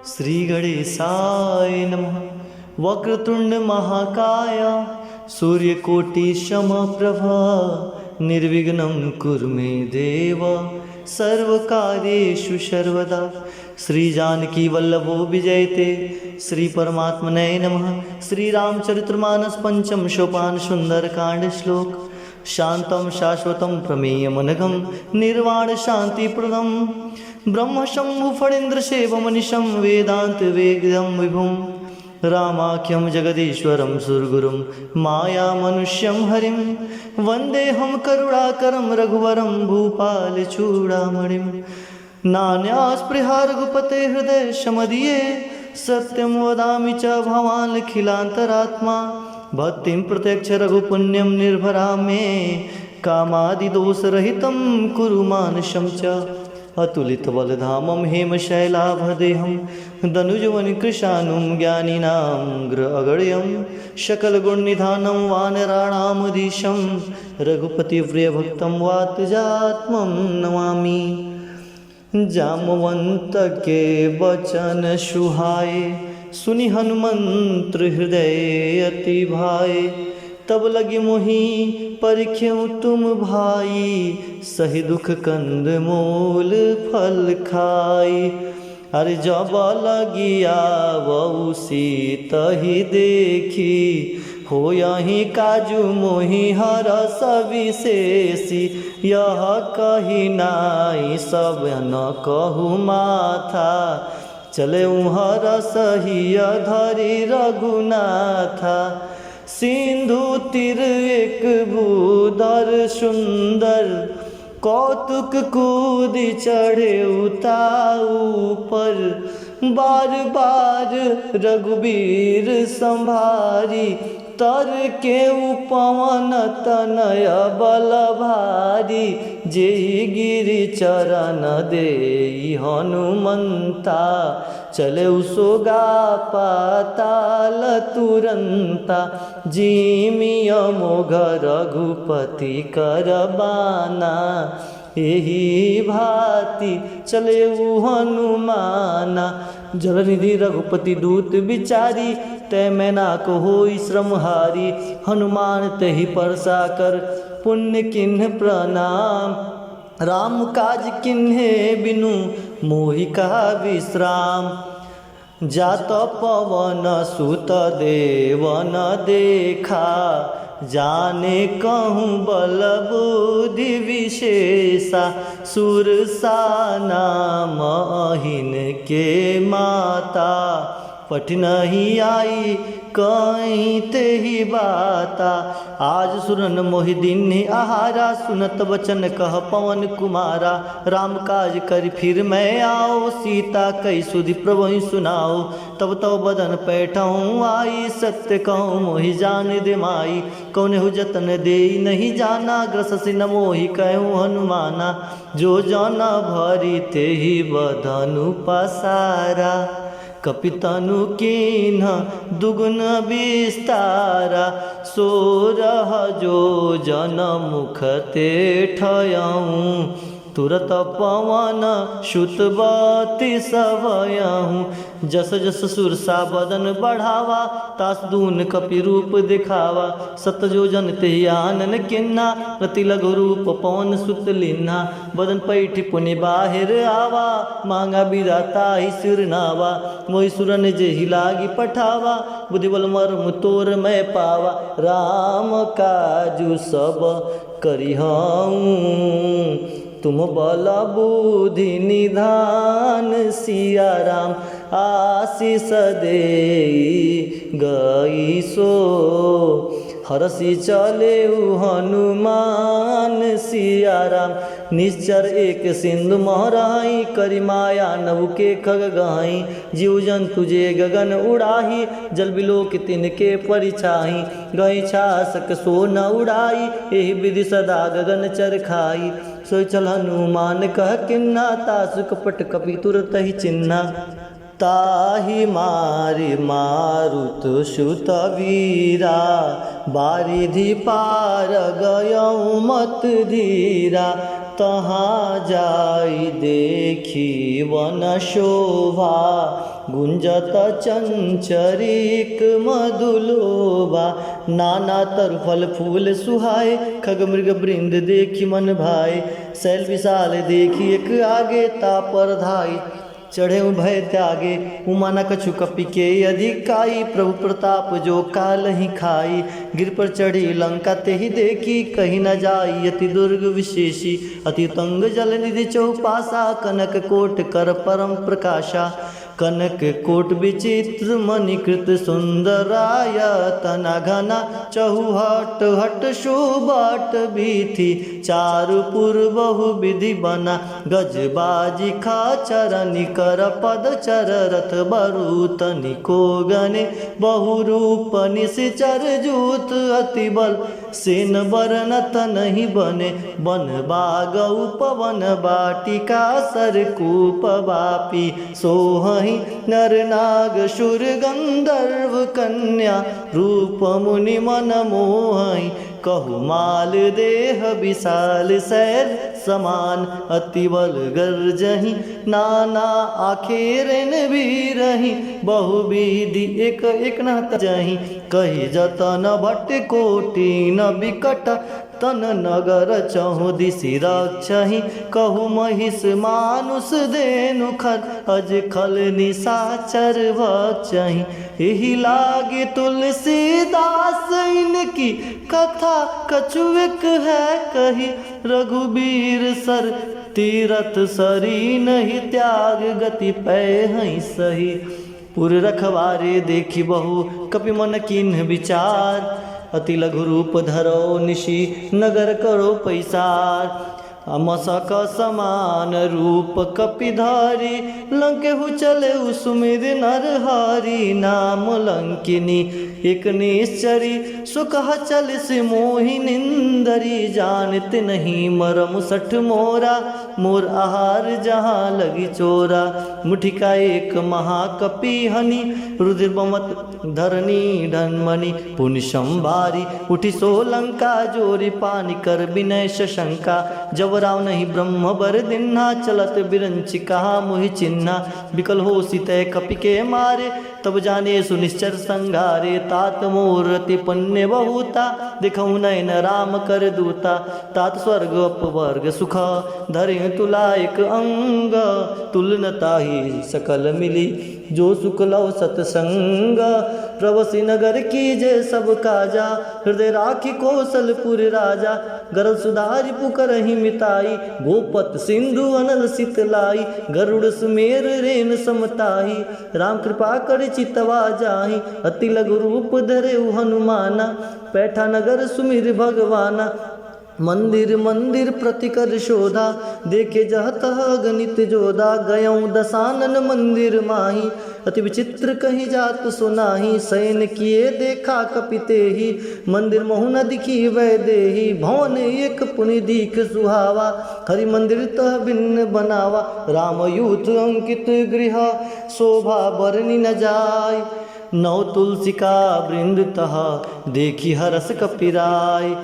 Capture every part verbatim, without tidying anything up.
श्री गणेशाय नमः। वक्रतुंड महाकाय सूर्यकोटि समप्रभ निर्विघ्नं कुरु मे देव सर्वकार्येषु सर्वदा। श्री जानकी वल्लभो विजयते श्री परमात्मने नमः। श्री रामचरितमानस पंचम सोपान सुंदरकांड श्लोक। शांतं शाश्वतं प्रमेयमनघं निर्वाण शांतिप्रदं ब्रह्म शंभु फणींद्र सेवमनिशं वेदांत वेदं विभुं रामाख्यं जगदीश्वरं सुरगुरुं मायामनुष्यं हरिं वंदेऽहं करुणाकरं रघुवरं भूपालचूड़ामणिं। नान्यास्पृहा रघुपते हृदय समदिये सत्यं वदामि च भवानखिलांतरात्मा। भक्तिं प्रत्यक्ष रघुपुण्यं निर्भरा मे कामादिदोषरहितं कुरु मानसं च। अतुलित बलधामं हेम शैलाभ देहं दनुजवन कृशानुं ज्ञानिनां ग्र अगण्यं सकल गुण निधानं वानराणामधीशं रघुपति प्रिय भक्तं वातजात्मं नमामि। जामवंत के बचन सुहाए, सुनि हनुमंत हृदय अति भाए। तब लगी मोहि परिखेउ तुम भाई, सहि दुख कंद मूल फल खाई। अरे जब लगी आवउ सीतहि देखी, होयहि काजु मोहि हरस विशेषी। यह कहि नाई सब न कहु माथा, चलेउ हरस हिय धरि रघुनाथा। सिंधु तीर एक भूधर सुंदर, कौतुक कूदि चढ़ेउ ता ऊपर। बार बार रघुबीर संभारी, तरिकेउ पवन तनय बल भारी। जेहि गिरि चरण देई हनुमंता, चलेउ सोगा पाताल तुरंता। जिमि अमोघ रघुपति कर बाना, एहि भाँति चलेउ हनुमाना। जलनिधि रघुपति दूत बिचारी, तै मैनाक होई श्रमहारी। हनुमान तेहि परसा कर पुनि कीन्ह प्रणाम। राम काज कीन्हे बिनु मोहि कहा विश्राम। जात पवन सुत देवन देखा, जानेकहु बल बुद्धि विशेषा। सुरसा नाम अहिनके माता, पठिनहि आई कहीं तेहि बाता। आज सुरन मोहि दीन्ह आहारा, सुनत बचन कह पवन कुमारा। राम काज करि फिर मैं आओ, सीता कहि सुधि प्रभुहि सुनाओ। तब तव बदन पैठउँ आई, सत्य कहउँ मोहि जानि दे माई। कौनहु जतन देई नहीं जाना, ग्रससि न मोहि कहउँ हनुमाना। जो जन भरि तेहि बदनु पसारा, कपितनु कीन्ह दुगुन बिस्तारा। सोरह जोजन मुख तेठयउँ, तुरत पवन सुत बतिसवयउँ। जस जस सुरसा बदन बढ़ावा, तास दून कपि रूप देखावा। सत जोजन तेहि आनन कीन्हा, रति लघु रूप पवन सुत लीन्हा। बदन पैठि पुनि बाहिर आवा, माँगा बिदा ताहि सिर नावा। मोहि सुरन जेहि लागि पठावा, बुद्धि बल मरम तोर मैं पावा। राम काजु सब करिहउँ, तुम बल बुद्धि निधान सिया राम। आसिस देई गई सो, हरसि चलेउ हनुमान सिया राम। निश्चर एक सिंधु मह रहई, करि माया नव के खग गहई। जीव जंतु जे गगन उड़ाही, जल बिलोक तिनके परिछाही। गई छासक सो न उड़ाई, एहि विधि सदा गगन चर खाई। सोई चल हनुमान कह कीन्हा, तासु कपट कपि तुरतहि चीन्हा। ताहि मारि मारुत सुत वीरा, बारिधि पार गयउँ मत धीरा। तहाँ जाई देखी वन शोभा, गुंजत चंचरीक मधुलोभा। नाना तरु फल फूल सुहाए, खग मृग वृंद देखी मन भाए। सैल विशाल देखी एक आगे, तापर धाई चढ़े भय त्यागे। उमा न कछु कपि के अधिक काई, प्रभु प्रताप जो कालहि खाई। गिरि पर चढ़ी लंका तेहि देखी, कहि न जाई अति दुर्ग विशेषी। अति तंग जल निधि चौपासा, कनक कोट कर परम प्रकाशा। कनक कोट विचित्र मणि कृत सुंदरायतना घना। चहुहट हट सुबट बीथी, चारु पुर बहु विधि बना। गज बाजि खच्चर निकर पद चर रथ बरूथ निको गने। बहु रूप निसिचर जूथ अति बल, सेन बरनत नहीं बने। वन बाग उपवन बाटिका सरकूप बापी। सोहहि नर नाग सुर गंधर्व कन्या, रूप मुनि मन मोहहि। कहु माल देह विशाल सैल समान, अति बल गर्जहि नाना आखेरन भीरहि। बहु विधि एक एक न तजहि, कहि जतन भट कोटि न विकट। तन नगर चहुदिसि रक्षहि, कहु महिष मानुष धेनु खर, अज खल निसाचर भक्षहि। एहि लागि तुलसीदास इनकी कथा कछुएक है कही। रघुबीर सर तीरथ सरी नहीं, त्याग गति पैहइ सही। पुर रखवारे देखि बहु कपि मन कीन्ह विचार, अति लघु रूप धरौ निशि नगर करौ पैसार। मसक समान रूप कपि धारी, लंकेहु चलेउ सुमिरि नर हारी। नाम लंकिनी एक निश्चरी, सो कह चलिसि मोहि निंदरी। जानत नहीं मरम सठ मोरा, मोर आहार जहाँ लगि चोरा। मुठिका एक महाकपि हनि, रुधिर बमत धरनी ढनमनि। पुनि संभारि उठि सो लंका, जोरि पानि कर बिनय सशंका। जब रावनहिं ब्रह्म बर दिन्हा, चलत बिरंचि कहा मोहि चिन्हा। बिकल होसि तै कपि के मारे, तब जानेसु निश्चर संघारे। तात मोर रति पुण्य बहुता, देखउ नयन राम कर दूता। तात स्वर्ग अपवर्ग सुख, धरे तुला एक अंग। तुल न ताहि सकल मिली, जो सुख लव सतसंग। प्रवसि नगर कीजे सब काजा, हृदय राखि कोसलपुर राजा। गरल सुधा रिपु करहिं मिताई, गोपत सिंधु अनल सित लाई। गरुड़ सुमेर रेन सम ताही, राम कृपा करि चितवा जाहि। अति लघु रूप धरेउ हनुमाना, पैठा नगर सुमिरि भगवाना। मंदिर मंदिर प्रति कर शोधा, देखे जह तह अगणित जोधा। गयउँ दसानन मंदिर माही, अति विचित्र कहीं जात सुनाही। सयन किए देखा कपि तेही, मंदिर महु न दिखी वैदेही। भवन एक पुनि दीख सुहावा, हरि मंदिर तह बिन बनावा। राम यूथ अंकित गृह, शोभा बरनि न जाय। नव तुलसिका वृंद तह, देखि हरस कपि राय।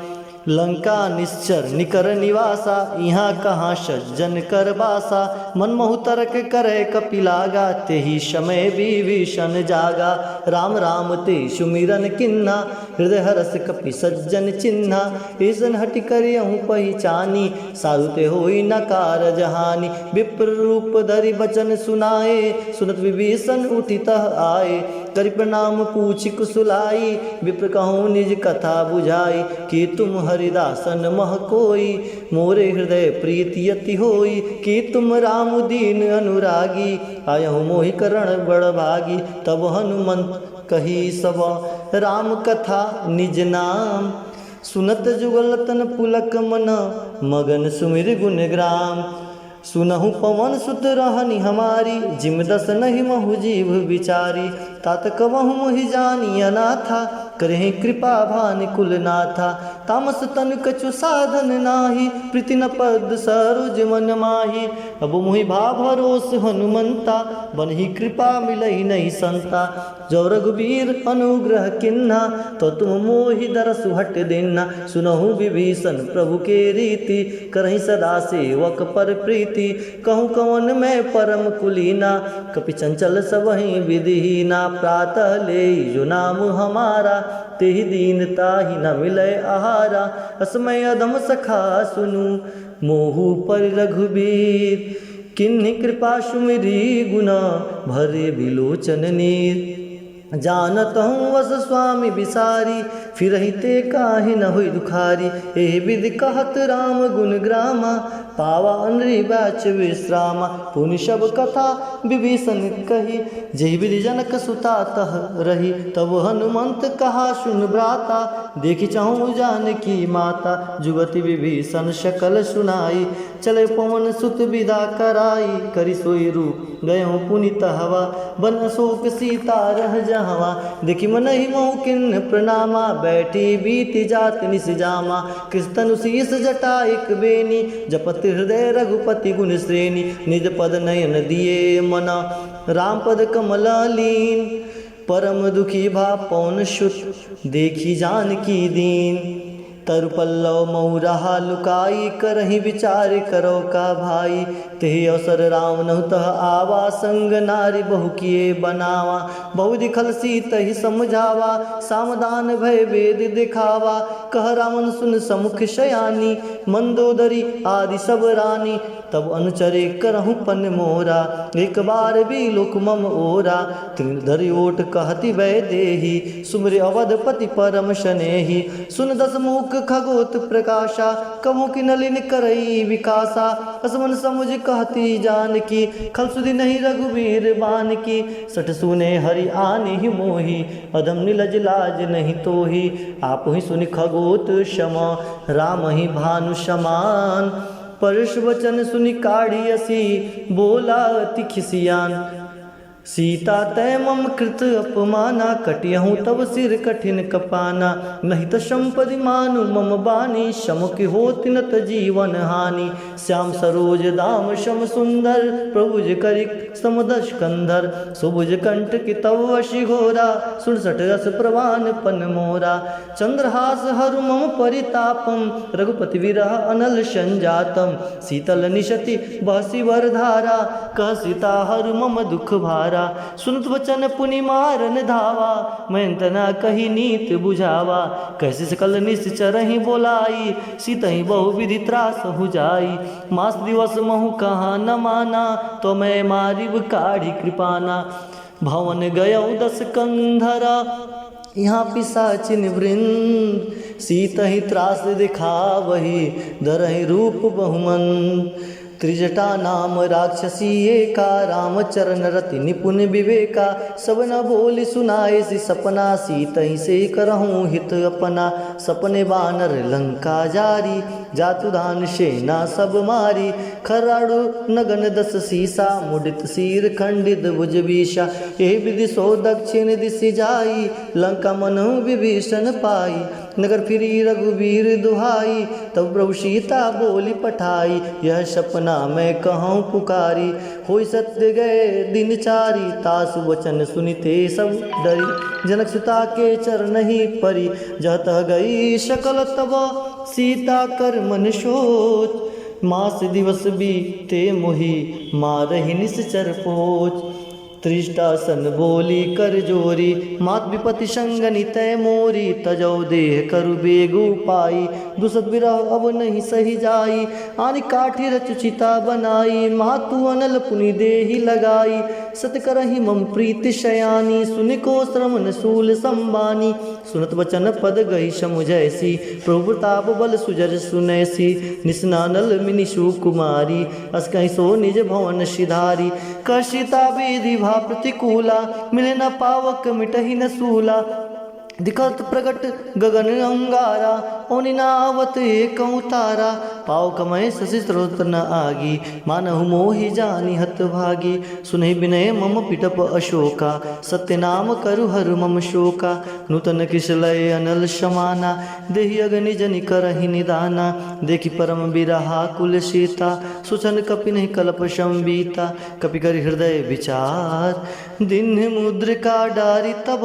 लंका निश्चर निकर निवासा, इहाँ कहाँ सज्जन कर बासा। मन महु तरक करै कपि लागा, तेहि समय विभीषण जागा। राम राम ते सुमिरन किन्हा, हृदय हरस कपि सज्जन चिन्हा। ईसन हटि करियहु पहिचानी, साधु ते होई न कारज हानि। विप्र रूप धरि बचन सुनाए, सुनत विभीषण उठि तह आए। करि प्रणाम पूछि कुसुलाइ, विप्र कहउँ निज कथा बुझाइ। कि तुम हरिदासन मह कोई, मोरे हृदय प्रीति अति होई। कि तुम राम दीन अनुरागी, आयहु मोहि करण बड़ भागी। तब हनुमंत कही सब राम कथा निज नाम, सुनत जुगल तन पुलक मन, मगन सुमिरि गुन ग्राम। सुनहु पवन सुत रहनि हमारी, जिम दस नहीं महु जीव बिचारी। तात कबहु मोहि जानी अनाथा, करहिं कृपा भान कुल नाथा। तामस तन कछु साधन नाही, प्रीति न पद सरोज मन माही। अब मोहि भा भरोस हनुमंता, बनहि कृपा मिलहि नहीं संता। जो रघुबीर अनुग्रह किन्हा, तो तुम मोहि दरसु हठ दिन्हा। सुनहु विभीषण प्रभु के रीति, करहिं सदा सेवक पर प्रीति। कहूँ कवन मैं परम कुलीना, कपि चंचल सबहिं विधिहीना। प्रातः लेइ जो नाम हमारा, तेहि दीन ताहि न मिलै आहारा। असमय अधम सखा सुनु मोहु परि रघुबीर, किन्हि कृपा सुमिरी गुना भरे विलोचन नीर। जानत हूँ वस स्वामी बिसारी, फिरहिं ते काहे न हुइ दुखारी। एहि विधि कहत राम गुन ग्रामा, पावा अनरी बाच विश्रामा। पुनि सब कथा विभीषण कही, जेहि विधि जनक सुता तह रही। तब हनुमंत कहा सुन भ्राता, देखि चहु जानकी माता। जुगति विभीषण सकल सुनाई, चले पवन सुत बिदा कराई। करि सोइ रूप गयउ पुनि तहवा, बन अशोक सीता रह जहवा। देखि मनहि मोहु किन्ह प्रणामा, बैठी बीति जात निसि जामा। कृष तनु सीस जटा इक बेनी, जपत हृदय रघुपति गुन श्रेणी। निज पद नयन दिए मना, राम पद कमल लीन। परम दुखी भा पवन सुत, देखि जानकी दीन। तरु पल्लव मऊ रहा लुकाई, करहिं विचार करौ का भाई। तेहि अवसर रावनहु तह आवा, संग नारि बहु किए बनावा। बहु विधि खल सीतहि समुझावा, सामदान भय वेद देखावा। कह रावन सुन समुख सयानी, मंदोदरी आदि सब रानी। तब अनुचरे करहु पन मोरा, एक बार भी लोक मम ओरा। तृण धरि ओट कहति वैदेही, सुमिरि अवधपति परम सनेही। सुन दस मुख खगोत प्रकाशा, कबहुँ किन्ह लीन करई विकासा। अस मन समुझ कहति जानकी, खल सुधि नहीं रघुबीर बानकी। सठ सुने हरि आनि ही मोही, अधम निलज लाज नहीं तोही। आपहि सुनि खगोत सम, रामहि भानु समान। परस वचन सुनि काढ़ि असि, बोला अति खिसियान। सीता तै मम कृत अपमाना, कटियहु तब सिर कठिन कपाना। नहीं त संपदि मानु मम बानी, समुखि होत न त जीवन हानि। श्याम सरोज दाम सम सुंदर, प्रभु जे करि सम दस कंधर। सुभुज कंठ कि तव वशि घोरा, सुन सठ रस प्रवान पन मोरा। चंद्रहास हरु मम परितापम, रघुपति विरह अनल संजातम। शीतल निशति बहसि वर धारा, कह सीता हरु मम दुख भारा। सुनत वचन पुनि मारन धावा, मयंत ना कहि नीत बुझावा। कहसि सकल निशिचरहि बोलाई, सीतहि बहु विधि त्रासहु जाई। मास दिवस महु कहा न माना, तो मैं मारिब काढ़ि कृपाना। भवन गयउ दस कंधरा, इहाँ पिशाचिन वृंद। सीतहि त्रास दिखावहि, धरहि रूप बहुमंद। त्रिजटा नाम राक्षसी एका, रामचरण रति निपुन विवेका। सब न बोलि सुनाइसि सपना, सीतहि से करहु हित अपना। सपने बानर लंका जारी, जातु धान सेना सब मारी। खराड़ु नगन दस सीसा, मुडित शीर खंडित भुज बीसा। एहि विधि सो दक्षिण दिसि जाई, लंका मनहु विभीषण पाई। नगर फिरी रघुबीर दुहाई, तब प्रभु सीता बोलि पठाई। यह सपना मैं कहउँ पुकारी, होइ सत्य गए दिन चारी। तासु वचन सुनि ते सब डरी, जनक सुता के चरणहि परी। जह तह गई सकल तब सीता कर मन सोच, मास दिवस बीते मोहि मारहि निशिचर पोच। त्रिजटा सन बोली कर जोरी, मात विपति संग नितय मोरी। तजौ देह करु बेगु पाई, दुसत विरह अब नहीं सहि जाई। आनि काठी रचु चिता बनाई, मातु अनल पुनि देहि लगाई। सत करहि मम प्रीति सयानी, सुनि को श्रवण सूल संबानी। सुनत वचन पद गहि समुझैसी, प्रभु प्रताप बल सुजर सुनैसी। निसनानल मिनि सुकुमारी, अस कहि सो निज भवन सिधारी। कह सीता विधि भा प्रतिकूला, मिले न पावक मिटहि न सूला। दिखत प्रगट गगन अंगारा, ओनि नावत एकउ तारा, पाव कमय शशि स्रोत न आगी। मानहु मोहि जानि हत भागी, सुनहि बिनय मम पिटप अशोका। सत्य नाम करु हरु मम शोका, नूतन कृष लय अनल समाना। देहि अगनि जनि करहि निदाना, देखि परम बिरहाकुल सीता। सुछन कपि नहि कलप संबीता, कपि करि हृदय बिचार। दिन्हि मुद्रिका डारि तब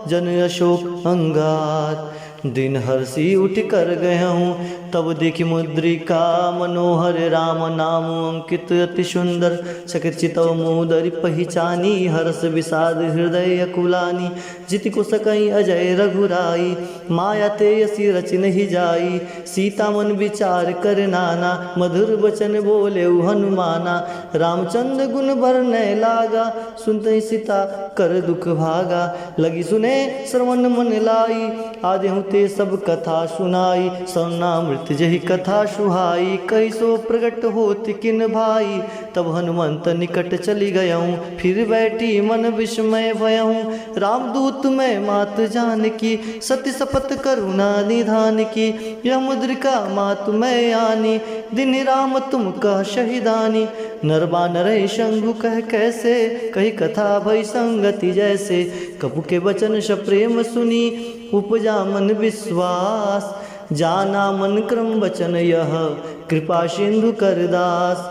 जन अशोक अंगार। दिन हरषि उठि कर गयहु, तब देखि मुद्रिका मनोहर। राम नाम अंकित अति सुंदर, सकित चितव मोदरि पहिचानी। हरष बिसाद हृदय अकुलानी, जितिकु सकहि अजय रघुराई। माया तेयसि रचि नहि जाई, सीता मन बिचार कर नाना। मधुर बचन बोलेउ हनुमाना, रामचंद्र गुन बरनय लागा। सुनतहि सीता कर दुख भागा, लगि सुने श्रवण मन लाई। आदेहु ते सब कथा सुनाई, सरनामृत जेहि कथा सुहाई। कहि सो प्रगट होत किन भाई, तब हनुमंत निकट चलि गयहु। फिर बैठी मन बिस्मय भयहु, रामदूत मय मात जानकी। सति सपत करुणा निधानकी, यह मुद्रिका मातु मय आनी। दिन्हि राम तुम कह सहि दानी, नर बानरहि संगु कह कैसे। कहि कथा भई संगति जैसे, कपु के बचन सप्रेम सुनी। उपजा मन बिस्वास, जाना मन क्रम बचन यह, कृपा सिंधु कर दास।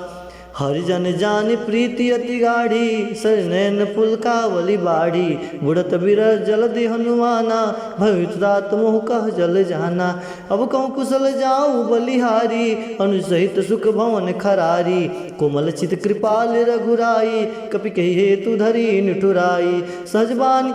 हरिजन जानि प्रीति अति गाढ़ी, सरि नयन पुलकावली बाढ़ी। बुड़त बिरह जलधि हनुमाना, भयउ तात मोहु कह जल जाना। अब कहु कुसल जाउ बलिहारी, अनुज सहित सुख भवन खरारी। कोमल चित कृपाल रघुराई, कपि कहि हेतु धरी निठुराई। सहज बानी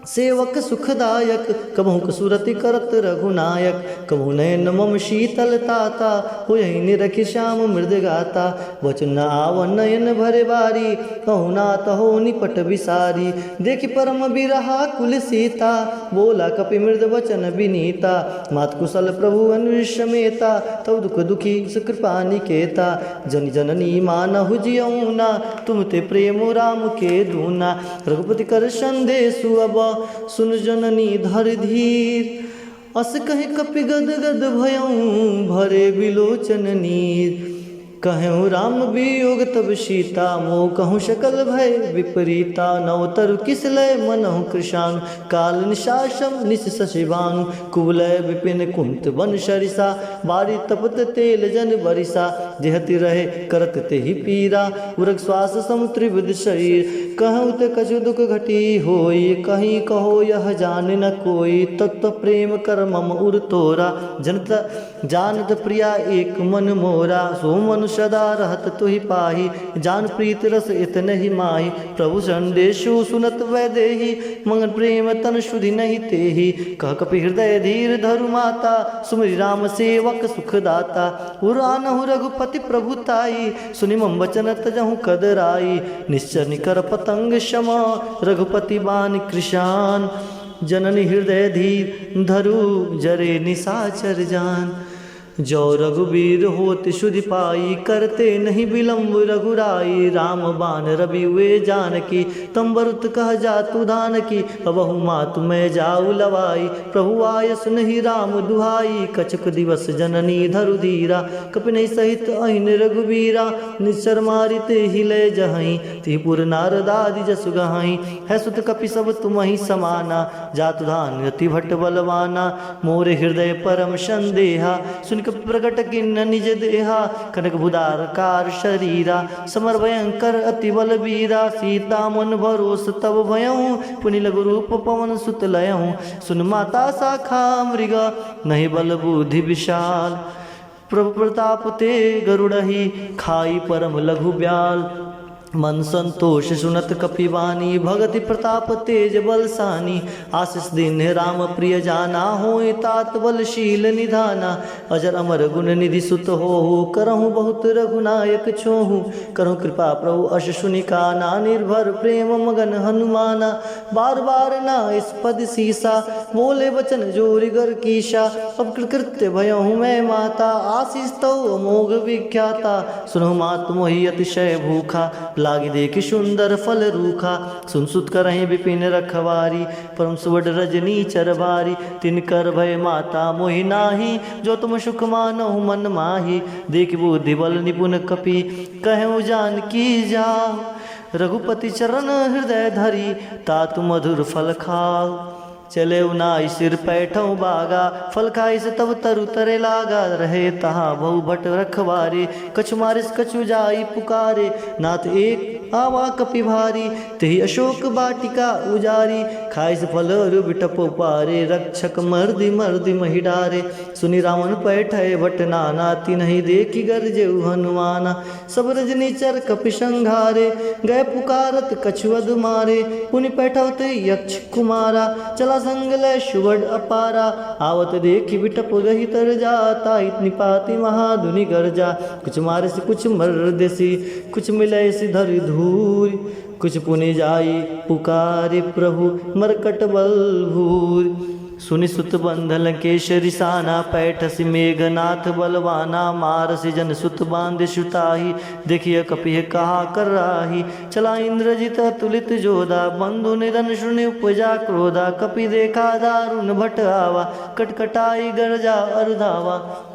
सेवक सुखदायक, कबहुँक सुरति करत रघुनायक। कबहुँ नयन मम शीतल ताता, होयहि निरखि श्याम मृद गाता। वचन न आवन नयन भरे बारी, कहु नाथ हो निपट बिसारी। देखि परम बिरहाकुल सीता, बोला कपि मृद वचन बिनीता। मात कुसल प्रभु अनुज समेता, तब दुख दुखी सुकृपा निकेता। जनि जननी मानहु जियउना, तुम ते प्रेम राम के दूना। रघुपति कर संदेसु अब, सुन जननी धर धीर। अस कहि कपि गद गद भयउँ, भरे बिलोचन नीर। कहेउ राम बियोग तब सीता, मोह कहु सकल भय विपरीता। नव तरु किस लय मनहु कृशानु, काल निसासम निस ससि भानु। कुवलय विपिन कुंत बन सरिसा, बारी तपत तेल जन बरिसा। जेहति रहे करत तेहि पीरा, उरग श्वास सम त्रिविध शरीर। कहउँ ते कछु दुख घटी होई, कहीं कहो यह जान न कोई। तत्व प्रेम कर मम उर तोरा, जनत जानत प्रिया एक मन मोरा। सो मनु सदा रहत तुहि पाही, जान प्रीत रस इतनहि माही। प्रभु संदेसु सुनत वैदेही, मंगन प्रेम तन सुधि नहि तेही। कह कपि हृदय धीर धरु माता, सुमिरि राम सेवक सुखदाता। उर आनहु रघुपति प्रभु ताई, सुनि मम वचन तजहु कदराई। निश्चर निकर पतंग सम, रघुपति बान कृशान। जननी हृदय धीर धरु, जरे निसाचर जान। जो रघुबीर होत सुधि पाई, करते नहीं बिलम्ब रघुराई। राम बान रवि हुए जानकी, तम बरुत कह जातु धानकी। अबहु मातु मय जाउ लवाई, प्रभु आय सुनहि राम दुहाई। कछुक दिवस जननी धरु धीरा, कपि नहीं सहित अहिन रघुबीरा। निश्चर मारि तेहि लय जहई, तिहि पुर नारद आदि जसु गहई। है सुत कपि सब तुमहि समाना, जातु धान अति भट बलवाना। मोरे हृदय परम संदेहा, सुनिक प्रगट किन्न निज देहा। कनक भुदार कार सरीरा, समर भयंकर अति बल बीरा। सीता मन भरोस तब भयहु, पुनि लघु रूप पवन सुत लयहु। सुन माता शाखा मृग, नहीं बल बुद्धि विशाल। प्रभु प्रताप ते गरुड़हि, खाई परम लघु ब्याल। मन संतोष सुनत कपि बानी, भगति प्रताप तेज बल सानी। आशीष दीन्ह राम प्रिय जाना, होई तात बल शील निधाना। अजर अमर गुण निधि सुत होहु, करहु बहुत रघुनायक छोहु। करहु कृपा प्रभु अस सुनि काना, निर्भर प्रेम मगन हनुमाना। बार बार नाइस पद सीसा, बोले वचन जोरि गर कीसा। अब कृतकृत्य भयहु मय माता, आशीष तव अमोघ विख्याता। सुनहु मातु मोहि अतिशय भूखा, लागी देखि सुंदर फल रूखा, सुन सुत करहिं बिपिन रखवारी। परम सुवड रजनी चर बारी, तिनकर भय माता मोहि नाही, जो तुम सुख मानहु मन माही। देखि बुद्धि बल निपुन कपि, कहेउ जानकी जाउ। रघुपति चरण हृदय धरी, तात मधुर फल खाउ। चले उनाई सिर पैठउ बागा, फल खाइस तब तरु तरे लागा। रहे तहाँ बहु भट रखवारे, कछु मारिस कछु जाई पुकारे। नाथ एक आवा कपि भारी, तेहि अशोक बाटिका उजारी। खाइस फल अरु बिटप उपारे, रक्षक मर्दि मर्दि महि डारे। सुनि रावण पैठय भट नाना, तिनहि देखि गरजेउ हनुमाना। सब रजनी चर कपि संघारे, गए पुकारत कछु अदु मारे। पुनि पैठव ते यक्ष कुमारा, चला संग लय सुवड अपारा। आवत देखि बिटप गहि तर जा, ताहि निपाति महाधुनि गरजा। कुछ मारिस कुछ मरदिस, कुछ मिलइस धरि धूरि। कुछ पुनि जाई पुकारि प्रभु मरकट बल भूरि। सुनि सुत बंध लंकेश रिसाना, पैठसि मेघनाथ बलवाना। मारसि जन सुत बांधि सुताही, देखिय कपिहि कहा कर राही। चला इंद्रजित अतुलित जोधा, बंधु निधन सुनि उपजा क्रोधा। कपि देखा दारुन भट आवा, कटकटाई गरजा अरु धावा।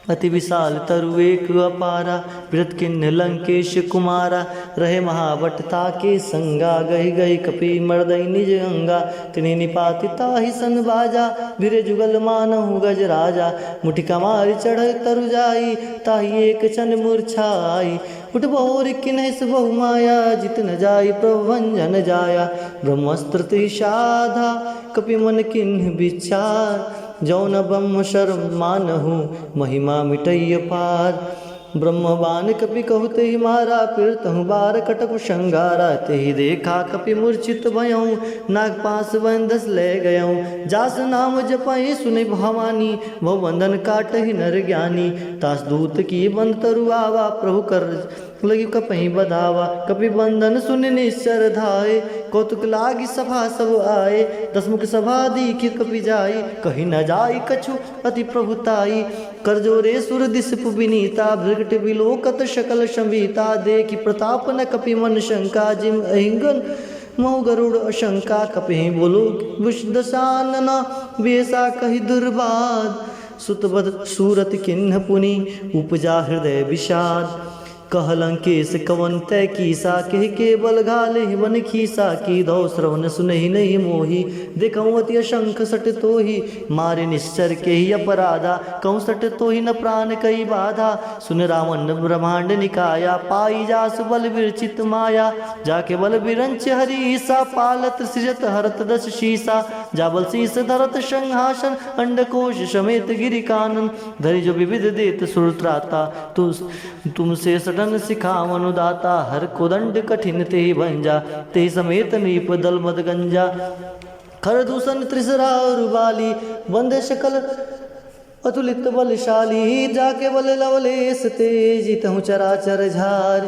अति विशाल तरु एक अपारा, बिरथ किन्ह लंकेश कुमारा। रहे महाभट ताके संगा, गहि गहि कपि मरदइ निज अंगा। तिन्हि निपाति ताहि सन बाजा, भिरे जुगल मानहु गज राजा। मुठिका मारि चढ़इ तरु जाई, ताहि एक छन मूर्छा आई। उठ बहुरि किन्हस बहु माया, जित न जाई प्रभु भंजन जाया। ब्रह्मास्त्र तिहि साधा, कपि मन किन्ह विचार। जौन ब्रह्म शर मानहु, महिमा मिटइ अपार। ब्रह्म बान कपि कहु तेहि मारा, पिरतहु बार कटकु संगारा। तेहि देखा कपि मूर्छित भयउ, नाग पास बंधस लै गयउ। जास नाम जपइ सुनि भवानी, भव बंधन काटहि नर ज्ञानी। तास दूत की बंध तरु आवा, प्रभु कर लगी कपहि बधावा। कपि बंधन सुनि निश्चर धाए, कौतुक लागि सभा सब आए। दसमुख सभा दीखि कपि जाई, कहि न जाई कछु अति प्रभुताई। कर जोरे सुर दिसपु बिनीता, भृगट बिलोकत सकल संभीता। देखि प्रताप न कपि मन शंका, जिम अहिंगन महु गरुड़ अशंका। कपिहि बोलो विष दशानना, बेसा कहि दुर्बाध। सुत बद सूरत किन्ह पुनि, उपजा हृदय विषाद। कह लंकेश कवन तै कीसा, कहि केवल घाले वन खीसा। कीधौ श्रवण सुनहि नहीं मोही, देखउ अति असंख सट तोही। मारि निश्चर केहि अपराधा, कहूँ सट तोहि न प्रान कइ बाधा। सुन रावण ब्रह्मांड निकाया, पाई जासु बल विरचित माया। जाके बल विरंच हरि ईसा, पालत सृजत हरत दस शीसा। जा बल शीस धरत संहासन, अंडकोश समेत गिरि कानन। धरि जो विविध देत सुर त्राता, तु तुमसे सडन सिखावनु दाता। हर कोदंड कठिन तेहि भंजा, तेहि समेत नीप दल मद गंजा। खर दूषण त्रिसरा अरु बाली, बंधे सकल अतुलित बलशाली। जाके बल लवलेस तेज, जितहु चराचर झार।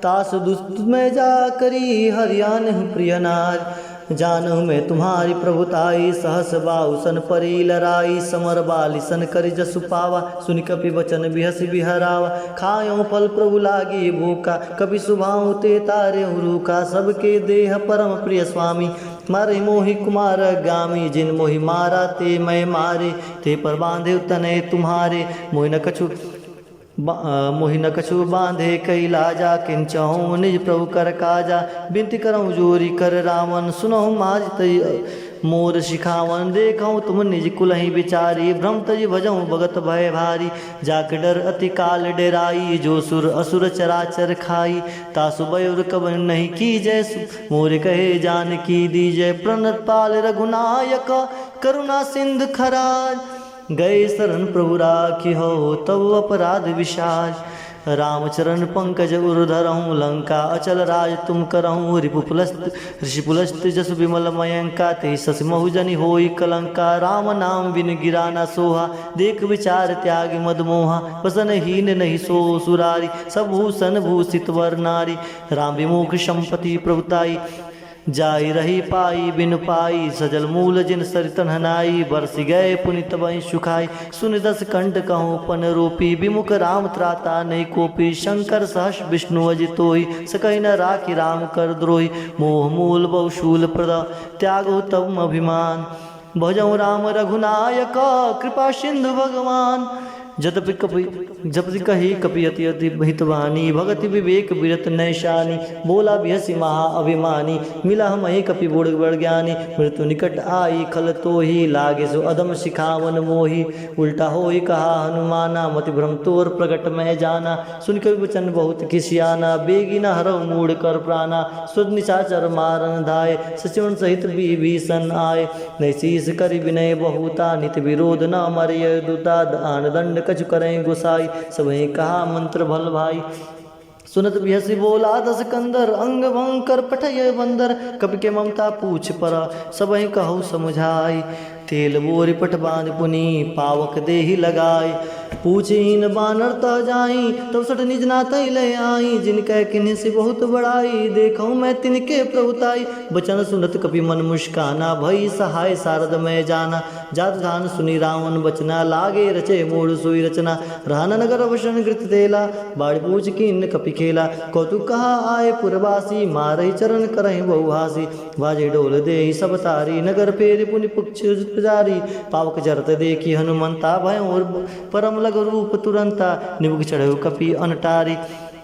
तास दुष्ट में जा करी, हरियानहु प्रिय नार। जानहु मैं तुम्हारी प्रभुताई, सहस बाहु सन परी लराई। समर बालि सन करि जसु पावा, सुनि कपि वचन बिहसि बिहरावा। खायउ फल प्रभु लागी भूखा, कपि सुभाउ ते तारेउ रूखा। सबके देह परम प्रिय स्वामी, मारहि मोहि कुमार गामी। जिन मोहि मारा ते मैं मारे, ते पर बांधे तनय तुम्हारे। मोहि न कछु बा-, अ, मोहि न कछु बांधे कइ लाजा, किंचहु निज प्रभु कर काजा। बिनती करहु जोरि कर रावण, सुनहु मारि तइ मोर सिखावन। देखहु तुम निज कुलहि बिचारी, भ्रम तजि भजहु भगत भय भारी। जाके डर अति काल डेराई, जो सुर असुर चराचर खाई। तासु बयुर कवन नहीं कीजै, सु-, मोर कहे जानकी दीजै। प्रणत पाल रघुनायक, करुणा सिंधु खराज। गए शरण प्रभु राखिहौ, तव अपराध विसार। राम चरण पंकज उर धरहु, लंका अचल राज तुम करहु। रिपु पुलस्त, ऋषि पुलस्त जसु विमल मयंका, तेहि ससि महु जनि होई कलंका। राम नाम बिनु गिरा न सोहा, देख विचार त्यागि मद मोहा। वसन हीन नहीं सो सुरारी, सब भूषण भूषित वर नारी। राम विमुख संपति प्रभुताई, जाई रही पाई बिनु पाई, सजल मूल जिन सरित नहनाई। बरसि गए पुनि तबहिं सुखाई, सुनि दस कंठ कहूँ पन रूपी। विमुख राम त्राता नहीं कोपी, शंकर सहस विष्णु अजितोई। सकहि न राखि राम कर द्रोही, मोह मूल बहु शूल प्रद, त्यागहु तब अभिमान। भजहु राम रघुनायक, कृपा सिंधु भगवान। जतपि कपि, जपति कही कपि अति अति हितवानी, भगति विवेक विरत नैशानी। बोला बिहसि महा अभिमानी, मिला हमहि कपि बड़ बड़ ज्ञानी। मृत्यु निकट आई खल तोही, लागे सो अधम सिखावन मोही। उल्टा होई कहा हनुमाना, मति भ्रम तोर प्रगट महि जाना। सुनि कपि वचन बहुत खिसियाना, बेगी न हरहु मूढ़ कर प्राना। सुत निशाचर मारन धाय, सचिवन सहित विभीषण आय। नहीं शीस करि विनय बहुता, नित विरोध न मरिय दूता। दान दंड कछु करहिं गोसाई, सबहिं कहा मंत्र भल भाई। सुनत बिहसि बोला दस कंदर, अंग भंग कर पठय बंदर। कपि के ममता पूछ पर, सबहिं कहु समुझाई। तेल बोरि पट बाँधि पुनि, पावक देहि लगाई। पूछिन बानर तह जाई, तब सठ निज नाथहि लय आई। जिन कह किन्हिसि बहुत बड़ाई, देखहु मैं तिनके प्रभुताई। बचन सुनत कपि मन मुस्काना, भई सहाय सारद मय जाना। जात ध्यान सुनि रावण बचना, लागे रचे मूढ़ सोई रचना। रहन नगर अवसन गृत तेला, बाढ़ पूछ किन कपि खेला। कौतुक कहा आए पुरवासी, मारहि चरण करहिं बहुहासी। बाजे डोल देहि सब तारी, नगर फेरि पुनि पक्ष पुजारी। पावक जरत देखि हनुमंता, भयउँ परम लघु रूप तुरंता। निमुख चढ़उ कपि अनटारी,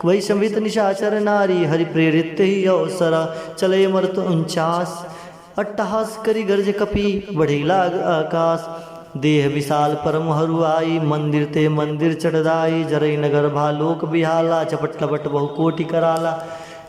वही संभित निशाचर नारी। हरि प्रेरित तेहि अवसर, चले मरत उनचास। अट्टहास करि गर्ज कपि, बढ़ि लाग आकास। देह विशाल परम हरुआई, मंदिर ते मंदिर चढ़ दाई। जरई नगर भा लोक बिहाला, झपट लपट बहु कोटि कराला।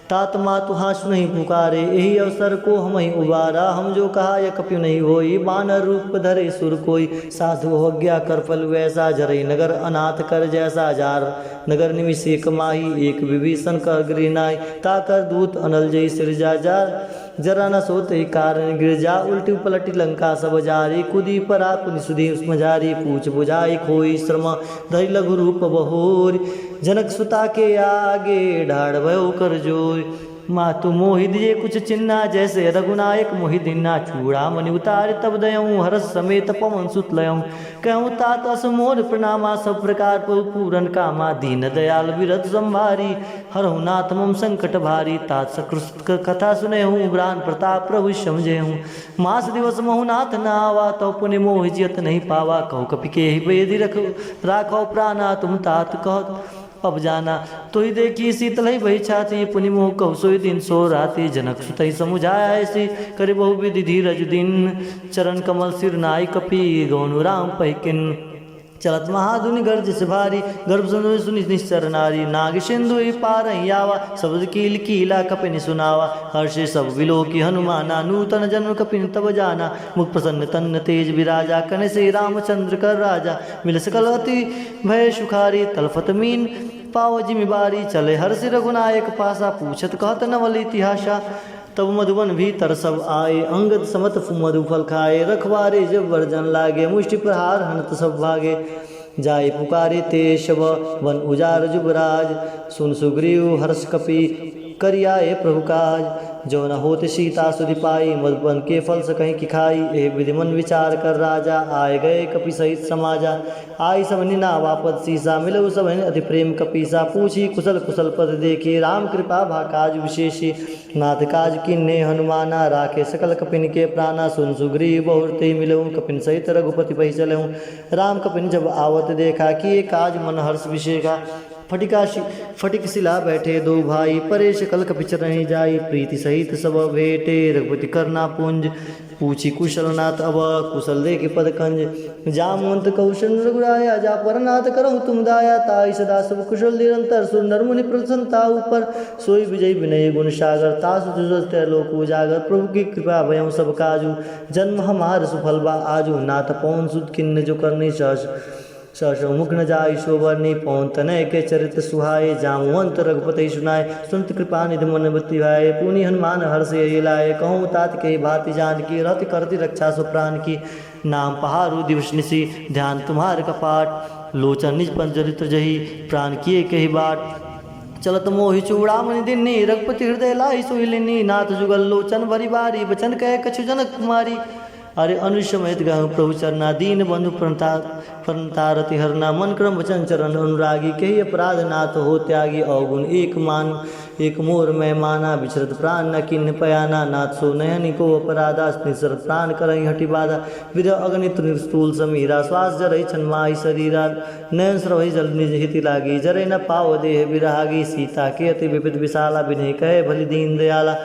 तात मातु हाँसुनहि पुकारे, एहि अवसर को हमहिं उबारा। हम जो कहा यह कपि नहीं होई, बानर रूप धरे सुर कोई। साधु अवज्ञा कर फल वैसा, जरई नगर अनाथ कर जैसा। जार नगर निमिष एक माही, एक विभीषण कह गृह नाई। ता कर दूत अनल जई सिरजा, जार जरा न सोत ही कारण गिरजा। उलटि पलटि लंका सब जारी, कुदी परा पुनि सुधि मझारी। पूछ बुझाई खोई श्रम, धरि लघु रूप बहोरी। जनक सुता के आगे, ढाढ़ भयो कर जोरी। मातु मोहि दिए कुछ चिन्हा, जैसे रघुनायक मोहि दीन्हा। चूड़ामणि उतारि तब दयउँ, हरष समेत पवन सुत लयउँ। कहउँ तात अस मोर प्रणामा, सब प्रकार प्रभु पूरन कामा। दीन दयाल विरत संभारी, हरहु नाथ मम संकट भारी। तात सकृत क-, कथा सुनेहु, प्राण प्रताप प्रभु समझेहु। मास दिवस महु नाथ न आवा, तव पुनि मोहि जियत नहीं पावा। कहु कपि केहि बेधि रख-, राखव प्राना, तुम तात कहत अब जाना। तोहि देखि शीतलहि भई छाती, पुनि मोह कहु सोई दिन सो राती। जनक सुतहि समुझाया ऐसी, करि बहु विधि धीरज दीन। चरण कमल सिर नाई कपि, गौनु राम पहिकिन। चलत महाधुनि गर्जसि भारी, गर्भ संतोषि सुनि निश्चर नारी। नाग सिंधु ही पारहि आवा, शब्द कील कीला कपिनि सुनावा। हर्षि सब विलोकि हनुमाना, नूतन जन्म कपिनि तब जाना। मुख प्रसन्न तन तेज विराजा, कनसि रामचंद्र कर राजा। मिल सकल अति भय सुखारी, तलफत मीन पाव जिमि बारी। चले हर्षि रघुनायक पासा, पूछत कहत नवल इतिहासा। तब मधुवन भीतर सब आए, अंगद समत फु-, मधु फल खाए। रखवारे जब वर्जन लागे, मुष्टि प्रहार हनत सब भागे। जाए पुकारे ते सब वन उजार जुबराज, सुन सुग्रीव हर्ष कपि करि आए प्रभु काज। जो न होत सीता सुधि पाई, मधुवन के फल सकहि कि खाई। एह विधि मन विचार कर राजा, आए गए कपि सहित समाजा। आई सबहिं नावा पद सीसा, मिलउ सबहिं अति प्रेम कपीसा। पूछी कुशल कुशल पद देखी, राम कृपा भा काज विशेषी। नाथ काज कीन्हे हनुमाना, राखे सकल कपिन के प्राना। सुन सुग्रीव बहुरते मिलउँ, कपिन सहित रघुपति पहि चलउँ। राम कपिन जब आवत देखा, किए काज मन हर्ष विशेखा। फटिका शि-, फटिक शिला बैठे दो भाई, परे सकल कपि चरहि जाई। प्रीति सहित सब भेटे, रघुपति करना पुंज। पूछी कुशल नाथ अब, कुशल देखि पद कंज। जामवंत कहु सुन रघुराया, जा पर नाथ करहु तुम दाया। ताहि सदा सब कुशल निरंतर, सुर नर मुनि प्रसन्न ताहु पर। सोई विजई विनय गुण सागर, तासु जुजल त्रैलोक उजागर। प्रभु की कृपा भयउ सब काजु, जन्म हमार सुफल बा आजु। नाथ पवन सुत खिन्न जो करनी सहस, सहस मुख न जाई सो बरनी। पवन तनय के चरित सुहाए, जामवंत रघुपति सुनाए। सुनत कृपा निधि मन बति भाए, पुनि हनुमान हर्ष यहि लाए। कहउँ तात केहि भाँति जानकी, रहति करति रक्षा सो प्रान की। नाम पहारु दिवस निशि ध्यान तुम्हार कपाट, लोचन निज पंजरि तजहि प्रान किए केहि बाट। चलत मोहि चूड़ामणि दिन्नी, रघुपति हृदय लाइ सोइ लिन्नी। नाथ जुगल लोचन भरि बारी, बचन कहे कछु जनक कुमारी। अरे अनुज समेत गहु प्रभु चरना, दीन बंधु प्रणता-, प्रणतारति हरना। मन क्रम वचन चरण अनुरागी, केहि अपराध नाथ हो त्यागी। अवगुण एक मान एक मोर मैं माना, बिचरत प्राण न किन्न पयाना। नाथ सो नहिं अनेको अपराधा, निसरत प्राण करहिं हठि बाधा। विरह अग्नि त्रिशूल समीरा, श्वास जरहि छन माहि शरीरा। नयन स्रवहि जल निज हित लागी, जरे न पाव देह बिरागी। सीता केअति विविध विशाला, बिनहि कहे भली दीन दयाला।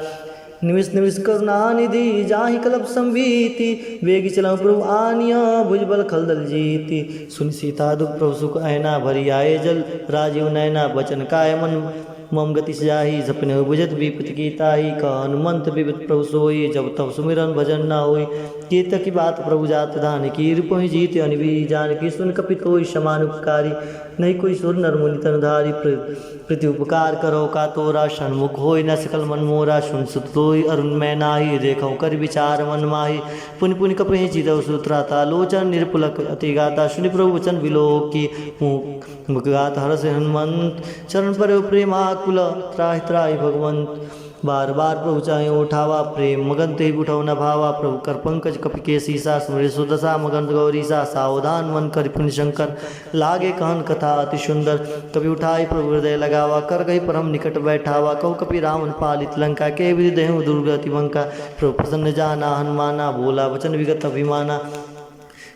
निमिष निमिष करुणा निधि, जाहि कल्प संभीति। वेगि चलहु प्रभु आनिया, भुजबल खलदल जीति। सुनि सीता दुख प्रभु सुख अयना, भरि आए जल राजीव नयना। बचन काय मन मम गति जाहि, सपनेहु बुझत विपति की ताहि। कह हनुमंत विविध प्रभु सोई, जब तब सुमिरन भजन न होई। केतकी बात प्रभु जात धान की, रूपहि जीति अनिवि जानकी। सुनि कपि तोहि समान उपकारी, नहीं कोई सुर नर मुनि तन धारी। प्र-, प्रीति उपकार करो का तोरा, सन्मुख होई न सकल मन मोरा। सुन सुत तोहि अरुण मैं नाही, देखहु करि विचार मन माही। पुनि पुनि कपहि चितहु सुत्राता, लोचन निरपुलक अति गाता। सुनि प्रभु वचन विलोकी, मुख मुखगात हरषि हनुमंत, चरण परेउ प्रेमाकुल, त्राहि त्राहि भगवंत। बार बार प्रभु चाहे उठावा, प्रेम मगन तेहि उठउ न भावा। प्रभु कर पंकज कपि के सीसा, सुमिरे सुदशा मगन गौरीसा। सावधान मन करि पुनि शंकर, लागे कहन कथा अति सुंदर। कपि उठाई प्रभु हृदय लगावा, कर गहि परम निकट बैठावा। कहु कपि रावण पालित लंका, केहि विधि देहु दुर्गति बंका। प्रभु प्रसन्न जाना हनुमाना, बोला वचन विगत अभिमाना।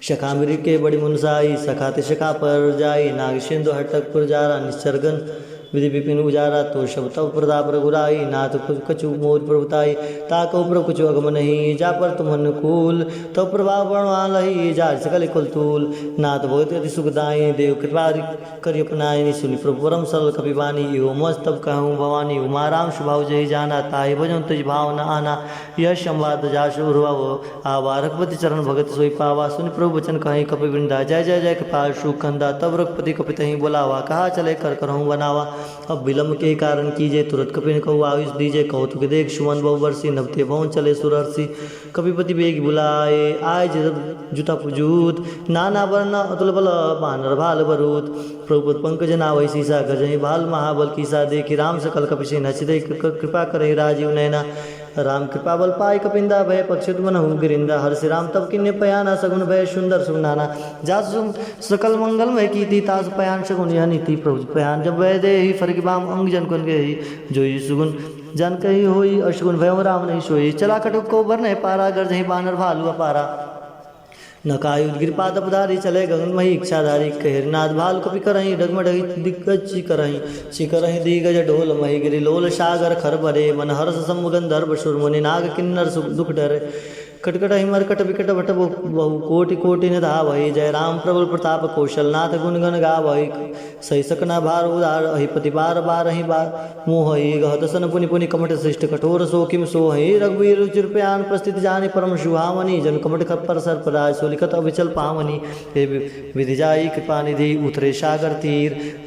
सखा मृग के बड़ी मनुसाई, सखा ते सखा पर जाई। नाग सिंधु हटक पुर जारा, निश्चर गन विधि विपिन उजारा। तो सब तव प्रताप रघुराई, नाथ कु-, कछु मोर प्रभुताई। ता कहु प्रभु कछु अगम नहीं, जा पर तुम अनुकूल। तव प्रभाव बड़वान लही, जा सकल कुल तूल। नाथ भगत अति सुखदाई, देव कृपा करि अपनाई। सुनि प्रभु परम सरल कपि बानी, इहो मस तब कहूँ भवानी। उमा राम सुभाव जहि जाना, ताहि भजन तुझ भाव न आना। यह संवाद जासु उर्वा हो आवा, रघुपति चरण भगत सोई पावा। सुनि प्रभु वचन कहे कपि वृंदा, जय जय जय कृपा सुख कंदा। तब रघुपति कपि तहि बोलावा, कहा चले कर करहु बनावा। अब विलंब के कारण कीजे, तुरत कपिन कहु आयुष दीजे। कौतुक देख सुमन बहु बरसी, नभ ते भवन चले सुर हरषि। कपिपति बेग बुलाए, आए जब जुता जूत। नाना वरण अतुल बल, बानर भाल बरूत। प्रभु पद पंकज नावै सीसा, गजहि भाल महाबल कीसा। देखि राम सकल कपि सेना, चितहि कृ-, कृपा करहि राजीव नैना। राम कृपा बल पाइ कपिंदा, भय पक्षित मनहु गिरिंदा। हरषि राम तब किन्ने पयाना, सगुन भय सुंदर सुगनाना। जासु सु-, सकल मंगल मय कीति, तासु पयान सगुन यह नीति। प्रभु पयान जब भय देहि, फरकि बाम अंग जन कन गेहि। जोइ सुगुन जन कहि होई, असगुन भय राम नहीं सोई। चला कटुक को बर नहीं पारा, गरजहि बानर भालु अपारा। नकाई उदगिर पादप धारी, चले गगन मही इच्छाधारी। कहिर नाद भालु कपि करहीं, डगमग दिग्गज चिकरहीं। चिकरहीं दिग्गज ढोल मही गिरि लोल, सागर खर बरे। मन हरष सम गंधर्व सुर मुनि, नाग किन्नर सु-, दुख डरे। कटकटहि मरकट विकट भट बहु, बहु कोटि कोटि न धावहि। जय राम प्रबल प्रताप कौशल, नाथ गुन गन गावहि। सहि सकना भार उदार अहि, पति बार बारहि बा-, मोहहि। गहत सन पुनि पुनि कमठ सृष्ट, कठोर सो किम सोहहि। रघुवीर रुचिर प्यान प्रस्तुति, जानि परम सुहावनि। जनु कमठ खप्पर सर्पराज, सो लिखत अविचल पावनि। हे वि-, विधि जाई कृपा निधि, उतरे सागर तीर।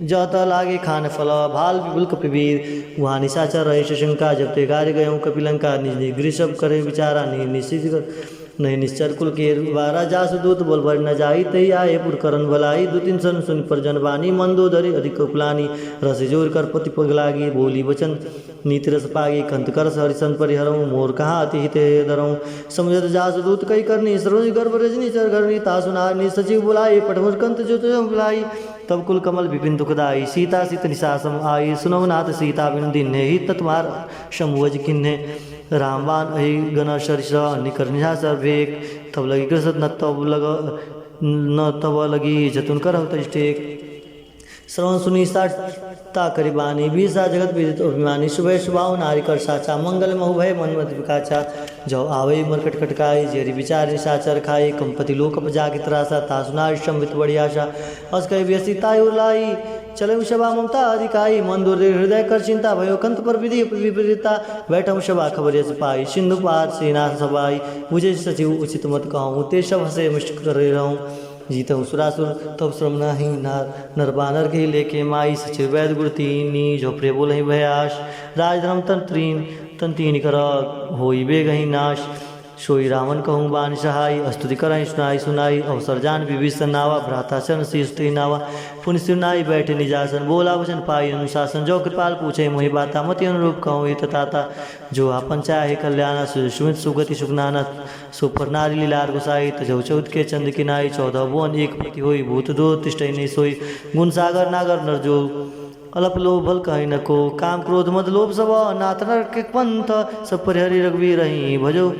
जत लागे खान फल, भाल विपुल कपि वीर। उहाँ निशाचर रहे सशंका, जब ते गारि गयउँ कपि लंका। निज निज गृह सब करे विचारा, नि-, निश्चित कर नहीं निश्चर कुल केर बारा। जासु दूत बोल भरि न जाई, तहि आए पुर करन भलाई। दू तीन सन सुनि पर जन बानी, मंदोदरी अधिक कुलानी। रस जोर कर पति पग लागी, बोली वचन नीति रस पागी। कंत कर हरि सन परिहरउँ, मोर कहा अति हित हे धरउँ। समुझत जासु दूत कहि करनी, सरोज गर्भ रजनी चर घरनी। तासु नारद निज सचिव बुलाई, पठमुर कंत जो तुझ बुलाई। तब कुल कमल विपिन दुखदाई, सीता सित निशा सम आई। सुनउ नाथ सीता बिनु दीन्हे, हित न तुम्हार समुझ किन्हे। रामबाण अहि गन सरिस, निकर निशाचर भेक। तब लगी ग्रसित न तब लग, न तब लगी जतुन करहु तज टेक। श्रवण सुनि साता करि बानी, बीसा जगत विदित अभिमानी। सुभय सुभाव नारी कर साचा, मंगल महु भय मन मति विकाचा। जउ आवइ मरकट कटकाई, जेरि विचार निशाचर खाई। कंपति लोक पजाकि त्रासा, तासु नारि संवित बड़ी आशा। अस कहि बिहसि ताहि उर लाई, चलउ सभा ममता अधिकाई। मंदोदरी हृदय कर चिंता, भयो कंत पर विधि विपरीता। बैठउ सभा खबर यस पाई, सिंधु पार सेना सब आई। बुझे सचिव उचित मत कहउँ, ते सब हँसे मुष्ट करे रहउँ। जीतउ सुरासुर तब श्रम नाहीं नार, नर बानर के लेके माई। सचिव वैद गुर तीनी, जो प्रिय बोलहिं भयास। राजधर्म तन तीन, तन तीन कर, होई बेगहि नाश। सोई रावण कहूँ बान सहाई, अस्तुति करहिं सुनाई सुनाई। अवसर जान विभीषण नावा, भ्राता चरण शीश तिहि नावा। पुनि सिर नाई बैठे निजासन, बोला वचन पाई अनुशासन। जो कृपाल पूछे मोहि बाता, मति अनुरूप कहूँ हित ताता। जो आपन चाहे कल्याणा, सु-, सुमित सुगति सुख नाना। सो पर नारी लीलार गोसाई, तजहु चौदके चंद किनाई। चौदह भुवन एक पति होई, भूत दूर तिष्ठई नहीं सोई। गुण सागर नागर नर जो, अलप लोभ भल कहै न को। काम क्रोध मद लोभ सब नाथ नरक पंथ, सब परिहरि रघुवीर ही। भजो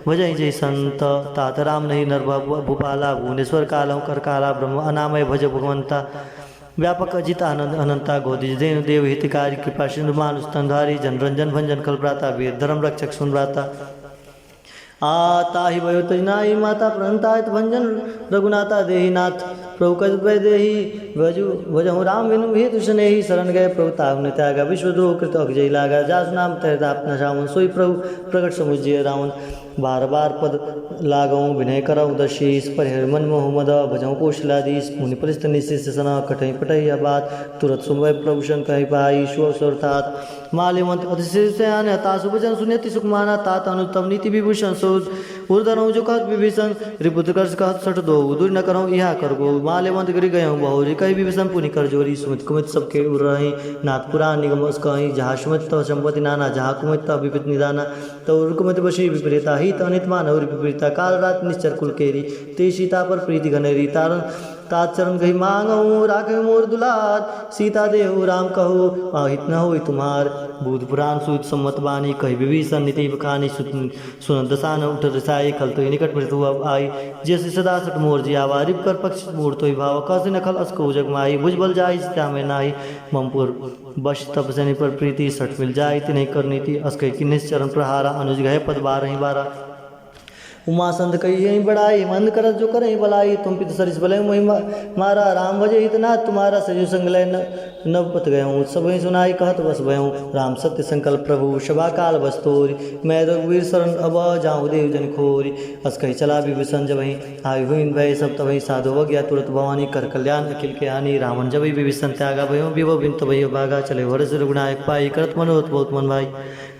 भजहि जहि संत, तात राम नहीं नर भव-, भूपाला। भुवनेश्वर कालहु करकाला, ब्रह्म अनामय भज भगवंता। व्यापक अजित आनंद अनंता, गोदिज धेनु देव हितकारी। कृपा सिंधु मानुष तन धारी, जन रंजन भंजन खल भ्राता। वीर धर्म रक्षक सुन भ्राता। आ ताहि भयो तजनाई, माता प्रणतायत भंजन रघुनाथा देहि नाथ। प्रभु कज भय देहि भजु भजहु राम बिनु भेद सनेही। शरण गए प्रभु ताहु न त्यागा, विश्वद्रोह कृत अक जहि लागा। जासु नाम तहत आप न सावन, सोई प्रभु प्रगट समुझ जिय रावन। बार बार पद लागहु विनय करहु दशीस, परिहर मन मोह मद भजहु कौशलाधीश। मुनि परिस्त निशिष सन कटहि पटहि यह बात, तुरत सुनवै प्रभु सन कहि पाई। सो अवसर तात माल्यवंत अति शीघ्र से आने, तासु वचन सुनि अति सुख माना। तात अनुज तब नीति विभीषण सो उर धरहु जो कहत विभीषण, रिपुत्र कर्ष कहत सठ दो, दूर न करहु इहा कर गो। माल्यवंत गिरि गयहु बहुरी, कहि विभीषण पुनि कर जोरी। सुमित कुमित सबके उर रही, नाथ पुरान निगम अस कही। जहाँ सुमित तह संपत्ति नाना, जहाँ कुमित तह विपत निदाना। तह उर कुमित बसी विपरीता, हित अनित मानहु विपरीता। काल रात निश्चर कुल केरी, ते सीता पर प्रीति घनेरी। तारण तात चरण गहि मांगहु, राखहु मोर दुलार। सीता देहु राम कहु, अहित न होई तुम्हार। भूत पुराण सूत सम्मत बानी, कहि विभीषण नीति बखानी। सुत सुनत दसानन उठत रिसाई, खल तोहि निकट मृत्यु अब आई। जैसे सदा सठ मोर जियावा, रिप कर पक्ष मूढ़ तोहि भावा। कहसि न खल अस कहु जग माई, भुज बल जाहि सीता में नाही। मम पुर बस तप सनि पर प्रीति, सठ मिल जाई तिन्हि कर नीति। अस कहि किन्हिस चरण प्रहारा, अनुज गहे पद बारहि बारा। उमा संत कही यही बड़ाई, मंद करत जो करहि बलाई। तुम पित सरिस बलय मोहि मा-, मारा, राम भजे हित नाथ तुम्हारा। सजु संग लय न नव पथ गयहु, सबहि सुनाई कहत बस भयहु। राम सत्य संकल्प प्रभु सभा काल बस तोरि, मैं रघुवीर शरण अब जाहु देव जन खोरि। अस कहि चला विभीषण जबहि, आइ हुइन भय सब तबहि। साधु अवज्ञा तुरत भवानी, कर कल्याण अखिल के हानि। रावण जबहि विभीषण त्यागा, भयहु विभव बिन तबहि अभागा। चले हरषि रघुनायक पाई, करत मनोरथ बहुत मन भाई।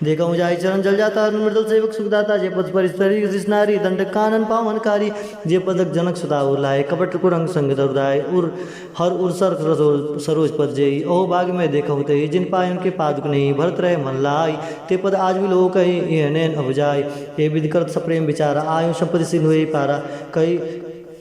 देखहु जाहि चरण जल जाता, अरुण मृदुल सेवक सुखदाता। जे पद परिस्तरी कृष्णारी, दंड कानन पावन कारी। जे पदक जनक सुता उर लाए, कपट कुरंग संग दरुदाए। उर हर उर सर सरो-, सरोज पद जेई, ओह भाग में देखहु तेई। जिन पाए उनके पादुक नहीं, भरत रहे मन लाई। ते पद आज भी लोग कही, यह नैन अब जाए। ये विधि करत सप्रेम विचारा, आयु संपत्ति सिंधु ही पारा। कही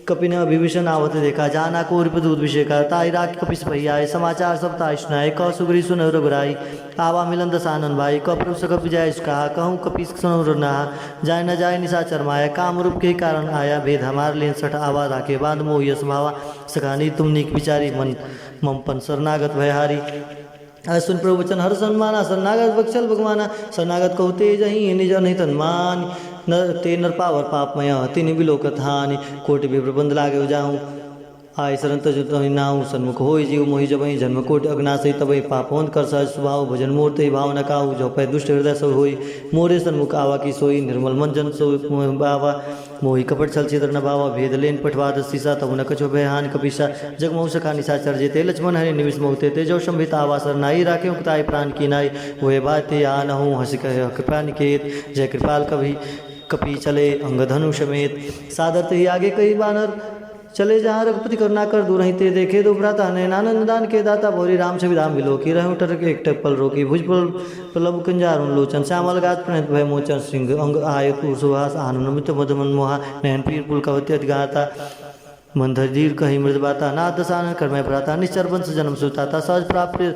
कपि न विभीषण आवत देखा, जाना को रिपु दूत विषेका। ताहि राख कपि सपहि आए, समाचार सब ताहि सुनाए। कह सुग्रीव सुनहु रघुराई, आवा मिलन दसानन भाई। कह प्रभु सकप विजय सुखाहा, कहूँ कपि सुनहु रघुनाहा। जाय न जाय निशाचर माया, काम रूप के कारण आया। भेद हमार लेन सठ आवा, राखे बांध मोहि यस भावा। सखानी तुम नीक विचारी, मन मम पन शरणागत भयहारी। अस सुनि प्रभु वचन हरषन माना, शरणागत बक्सल भगवाना। शरणागत कहु तेजहि निज अनहित हनुमान, न ते नर पावर पाप मया, तिन्हि बिलोकत हानि। कोटि विप्र बंद लागे उजाहु, आए शरण तजु तहि नाहु। सन्मुख होई जीव मोहि जबहि, जन्म कोटि अघ नासहि तबहि। पापवंत कर सहज सुभाव, भजन मोर तेहि भाव न काहु। जो पै दुष्ट हृदय सब होई, मोरे सन्मुख आवा की सोई। निर्मल मन जन सो बावा, मोहि कपट छल छिद्र न भावा। भेद लेन पठवाद सीसा, तबु न कछो भय हानि कपीसा। जग महु सखा निशाचर जेते, लक्ष्मण हरि निमिष महु तेते। जो संभित आवा सर नाई, राखे उकताई प्राण की नाई। हुए बात या नहु हंस कहे कृपा निकेत, जय कृपाल कभी कपि चले अंग धनु समेत। सादर तेहि आगे कही बानर, चले जहाँ रघुपति करुणाकर। दूरहिं ते देखे दो भ्राता, नैन आनंद दान के दाता। बहुरी राम छवि धाम विलोकी, रहु टरक एकटक पल रोकी। भुज पल पल्लव कुंजारुण लोचन, श्यामल गात्र प्रणत भय मोचन। सिंह अंग आय क्रूर सुहास, आनन नमित मद मन मोहा। नयन पीर पुलकावती अति गाता, मंद धरि धीर कही मृदु बाता। नाथ दसानन कर मैं भ्राता, निश्चर वंश जन्म सुताता। सहज प्राप प्रिय,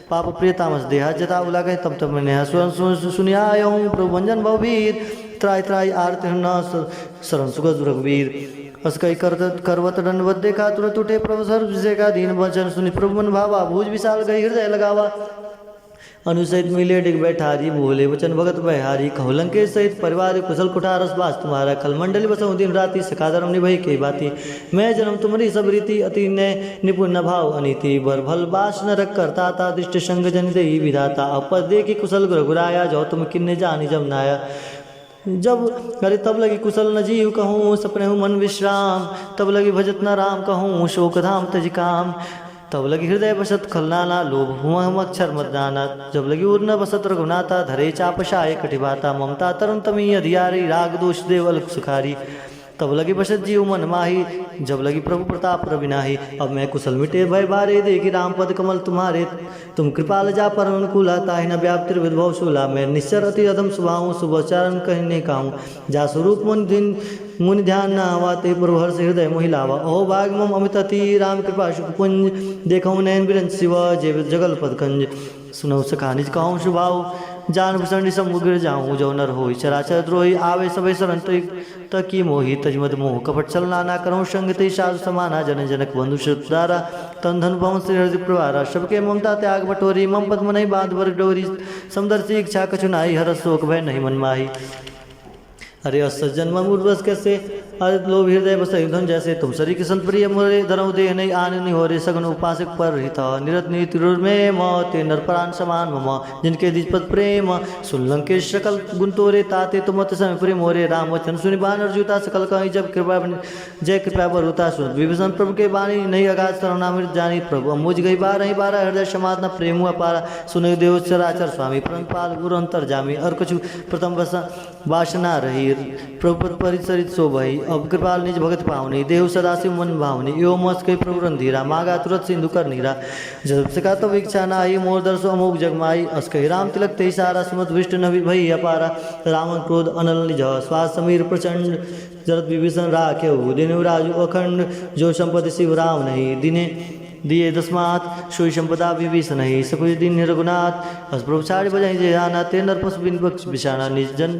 पाप प्रिय तामस देहा, जता उला कहे तम तम नेहा। सुन सुन सुनिया आयहु प्रभु भंजन बहुवीर, त्राहि त्राहि आर्त हृदय स-, शरण सुगत रघुवीर। अस कहि करत करवत दंडवत देखा, तुरत उठे प्रभु सर्व विषय का। दीन वचन सुनि प्रभु मन भावा, भुज विशाल गहि हृदय लगावा। अनुज सहित मिले डिग बैठारी, बोले वचन भगत बहारी। कहु लंकेश सहित परिवार, कुशल कुठार अस बास तुम्हारा। खल मंडली बसहु दिन राति, सखा धर्म निभई के बाती। मैं जन्म तुम्हरी सब रीति, अति नय निपुण न भाव अनीति। बर भल बास नरक करता ता, दृष्ट संग जनि देई विधाता। अब पद देखि कुशल रघुराया, जो तुम किन्ने जानी जब नाया। जब अरे तब लगी कुशल न जीव कहूँ, सपनेहु मन विश्राम। तब लगी भजत न राम कहूँ, शोक धाम तजि काम। तब लगी हृदय बसत खल नाना, लोभ हुआ हम अक्षर मत जाना। जब लगी उर न बसत रघुनाथा, धरे चाप साय कटि बाता। ममता तरन तमी अधियारी, राग दोष देव अलख सुखारी। तब लगी बसत जीव मन माही, जब लगी प्रभु प्रताप रवि नाही। अब मैं कुशल मिटे भय बारे, देखि राम पद कमल तुम्हारे। तुम कृपाल जा पर अनुकूला, ताहि न व्याप त्रिविध भव शूला। मैं निश्चर अति अधम स्वभाव, शुभ उच्चारण कहने काहूँ। जा स्वरूप मुनि दिन मुनि ध्यान न आवा, ते प्रभु हर्ष हृदय मोहि लावा। अहो भाग मम अमित अति, राम कृपा सुख पुंज। देखहु नयन बिरंच शिव, जे जगल पद कंज। सुनहु सखा निज कहहु सुभाव, जान भूषण ऋषम उग्र जाहु। जो नर होई चराचर द्रोही, आवे सबै शरण तई तकी मोही। तज मद मोह कपट छल नाना, करहु संग तई साधु समाना। जन जनक बंधु सुत उदारा, तन धन भवन श्री हरि प्रवारा। सबके ममता त्याग बटोरी, मम पद मनहि बांध बर डोरी। समदर्शी इच्छा कछु नाही, हरष शोक भय नहीं मन माही। अरे अस सज्जन मम उर बस कैसे, अरे लोभ हृदय बसहि धन जैसे। तुम सरीख संत प्रिय मोरे, धरहु देह नहीं आन निहोरे। सगुन उपासक पर हित, निरत नीति रुर में म। ते नर प्राण समान मम, जिनके द्विज पद प्रेम। सुन लंकेश सकल गुण तोरे, ताते तुम अति समय प्रेम मोरे। राम वचन सुनि बानर जूता, सकल कहीं जब कृपा बन-, जय कृपा बरहुता। सुनत विभीषण प्रभु के बानी, नहीं अगाध सरवनामृत जानी। प्रभु अम्बुज गही बारहि बारा, हृदय समात न प्रेम हुआ पारा। सुनहु देव चराचर स्वामी, प्रणत पाल गुरु अंतर्जामी। और कछु प्रथम बस वासना रही, प्रभु पद परिचरित शोभई। अब कृपाल निज भगत पावनी, देहु सदा शिव मन भावनी। एवं अस कहि प्रभु रणधीरा, मागा तुरत सिंधु कर नीरा। जब सका तब इच्छा नाही, मोर दर्श अमोघ जग माई। अस कहि राम तिलक तेहि सारा, सुनत विष्ट न भई अपारा। रावण क्रोध अनल निज, श्वास समीर प्रचंड। जरत विभीषण राखेउ, दीन्हु राजु अखंड। जो संपत्ति शिव राम नहीं, दीन्हे दिए दसमात। सोई संपदा विभीषण नहीं, सकुच दीन्हे रघुनाथ। अस प्रभु छाड़ि बजहि जे जाना, ते नर पशु बिन पक्षी बिसाना। निज जन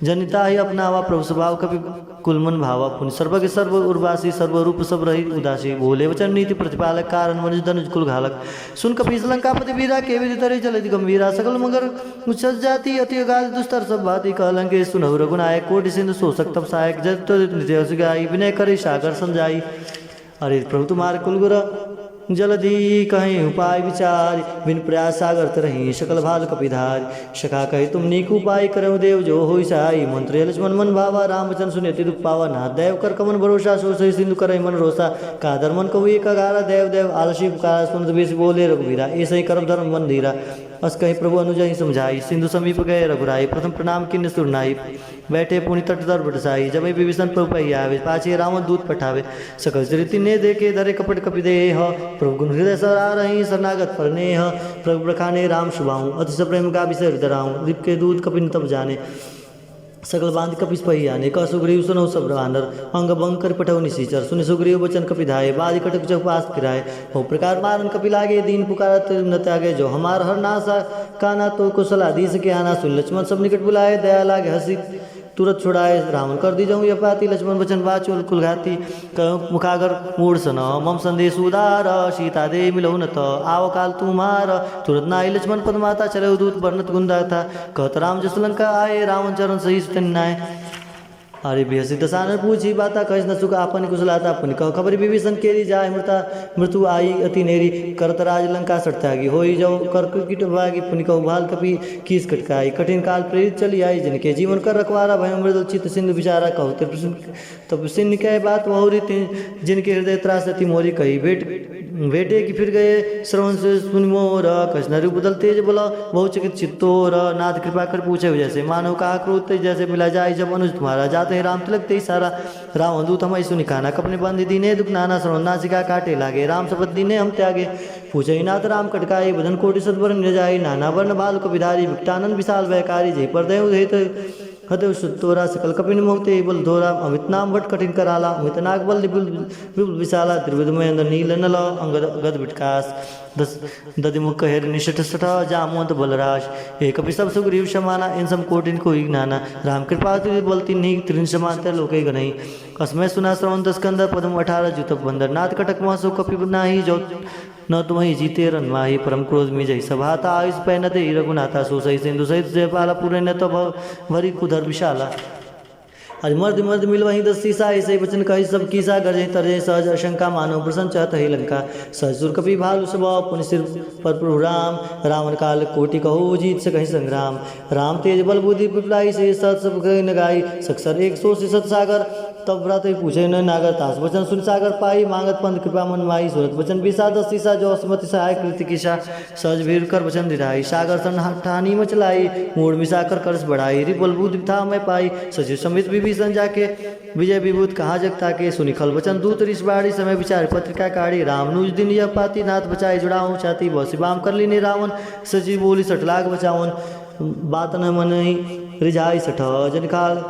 जनिता ही अपनावा, प्रभु स्वभाव कपि कुल मन भावा। पुनि सर्वज्ञ सर्व उर्वासी, सर्व रूप सब रही उदासी। बोले वचन नीति प्रतिपालक, कारण मनुज धनुज कुल घालक। सुन कपीस लंकापति वीरा, केहि विधि तरे चलति गंभीरा। सकल मगर उच्चस जाति, अति अगाध दुस्तर सब भाँति। कह लंकेश सुनहु रघुनायक, कोटि सिंधु सोसक तप सहायक। जति त्वरित नित्य अस गाई, विनय करै सागर सम जाई। अरे प्रभु तुम्हार कुल गुर, जलधि कहें उपाय विचार। बिन प्रयास सागर तरहीं, सकल भाल कपि धार। सखा कहे तुम नीक उपाय, करहु देव जो होई सहाय। मंत्र यह लक्ष्मण मन भावा, राम वचन सुनि अति दुख पावा। नाथ दैव कर कवन भरोसा, सो सही सिंधु करइ मन रोसा। कादर मन कहु एक अगारा, दैव दैव आलसी पुकारा। सुनत बेस बोले रघुबीरा, ऐसहि करब धर्म मन धीरा। अस कहि प्रभु अनुजहि समझाई, सिंधु समीप गए रघुराई। प्रथम प्रणाम कीन्ह सुर नाई, बैठे पुनि तट तल बरसाई। जब विभीषण प्रभु पहि आवे, पाछे रावण दूत पठावे। सकल चरित तिन्हे देखे, धरे कपट कपि देह। प्रभु गुण हृदय सरारहिं, शरणागत पर नेह। प्रभु बखाने राम सुभाउँ, अति सप्रेम गाबि सरित डराउँ। रिप के दूत कपिन तब जाने, सकल बाँधि कपिस पहि आने। कह सुग्रीव सुनहु सब बानर, अंग भंग करि पठउ निसिचर। सुनि सुग्रीव बचन कपि धाये, बाजि कटक चहुपास फिराये। बहु प्रकार मारन कपि लागे, दीन पुकारत न त्यागे। जो हमार हर नासा, काना तो कुशल आदि सके आना। सुनि लक्ष्मण सब निकट बुलाए, दया लागे हँसि तुरत छुड़ाए। रावण कर दीजहु यह पाती, लक्ष्मण बचन बाचु कुल घाती। कहो मुखागर मूढ़ सन, मम संदेश उदार। सीता देहि मिलहु न त, आव काल तुम्हार। तुरत नाई लक्ष्मण पद माता, चले दूत बरनत गुण दाता। कहत राम जस लंका आए, रावण चरण सहित तिन नाए। अरे बिहसि दसानन पूछि बाता, कहिस न सुख आपन कुशलाता। पुनि कह खबरि विभीषण केरि, जाहि मृता मृत्यु आई अति नेरी। करत राज लंका सठ त्यागी, होई जउ कर कीट भागी। पुनि कहु भाल कपि कीस कटकाई, कठिन काल प्रेरित चली आई। जिनके जीवन कर रखवारा, भयउ मृदु चित सिंधु बिचारा। कहु त्रिपुर सिंह तब सिंह कहे बात बहुरी, जिनके हृदय त्रास अति मोरी। कही भेंट भेंटे कि फिर गए श्रवण से सुनि मोर। कछनरी बदल तेज बल, बहु चकित चित्त तोर। नाथ कृपा कर पूछे जैसे, मानव कहा क्रोध ते जैसे। मिला जाय जब अनुज तुम्हारा, जाते ही राम तिलक तेहि सारा। रावण दूत हमहि सुनि काना, कपिन बाँधि दीन्हे दुख नाना। श्रवण नासिका काटे लागे, राम शपथ दीन्हे हम त्यागे। पूछे ही नाथ राम कटकाई, बदन कोटि सत बरन निरजाई। नाना बरन भाल कपि धारी, विकटानन विशाल भयकारी। जेहि पर दयउ हेतु हतउ सुत तोरा, सकल कपिन मोहि तेहि बल धोरा। अमित नाम भट कठिन कराला, अमित नाग बल विपुल विपुल विशाला। त्रिविध महेंद्र नील नल, अंगद गद विटकास। दस दधि मुख कहेर निष्ठ सठ, जामवंत बलरास। हे कपि सब सुग्रीव समाना, इन सम कोटिन कोई नाना। राम कृपा अति बल तिन्ही, त्रिन समान ते लोके गनही। असमय सुना श्रवण दस कंदर, पद्म अठारह जूतप बंदर। नाथ कटक मह सो कपि नाही, जो न तुम्हहि जीते रन माही। परम क्रोध मीजहि सभाता, आयुष पै न देहि रघुनाथा। सो सही सिंधु सहित जयपाला, पूरे न तो भव भरी कुधर विशाला। अरे मर्द मर्द मिलवहीं दस सीसा, ऐसे वचन कहि सब कीसा। गरजहि तरजहि सहज अशंका, मानव प्रसन्न चहत ही लंका। सहज सुर कपि भालु सब, पुनि सिर पर प्रभु राम। रावण काल कोटि कहु, जीत सकहि संग्राम। राम तेज बल बुद्धि विपुलाई, से सहत सब कहि न गाई। सकसर एक सो सिसत सागर, तब भ्रातु पूछे न नागर तास। वचन सुन सागर पाई, मांगत पंथ कृपा मन माई। सुनत वचन विसा दस सीसा, जो असमति सहाय कृति किसा। सहज भीर कर वचन दिधाई, सागर सन ठानी मचलाई। मूड़ मिसा कर कर्ष बढ़ाई, रिपुल बुद्धि था मैं पाई। सचिव समेत विभीषण जाके, विजय विभूत कहा जगता के। सुनि खल वचन दूत रिस बाढ़ी, समय विचार पत्रिका काढ़ी। राम नुज दिन यह पाती, नाथ बचाई जुड़ाऊं छाती। बसी बाम कर लीने रावण, सचिव बोली सटलाग बचावन। बात न मनई रिझाई सठ जन खाल,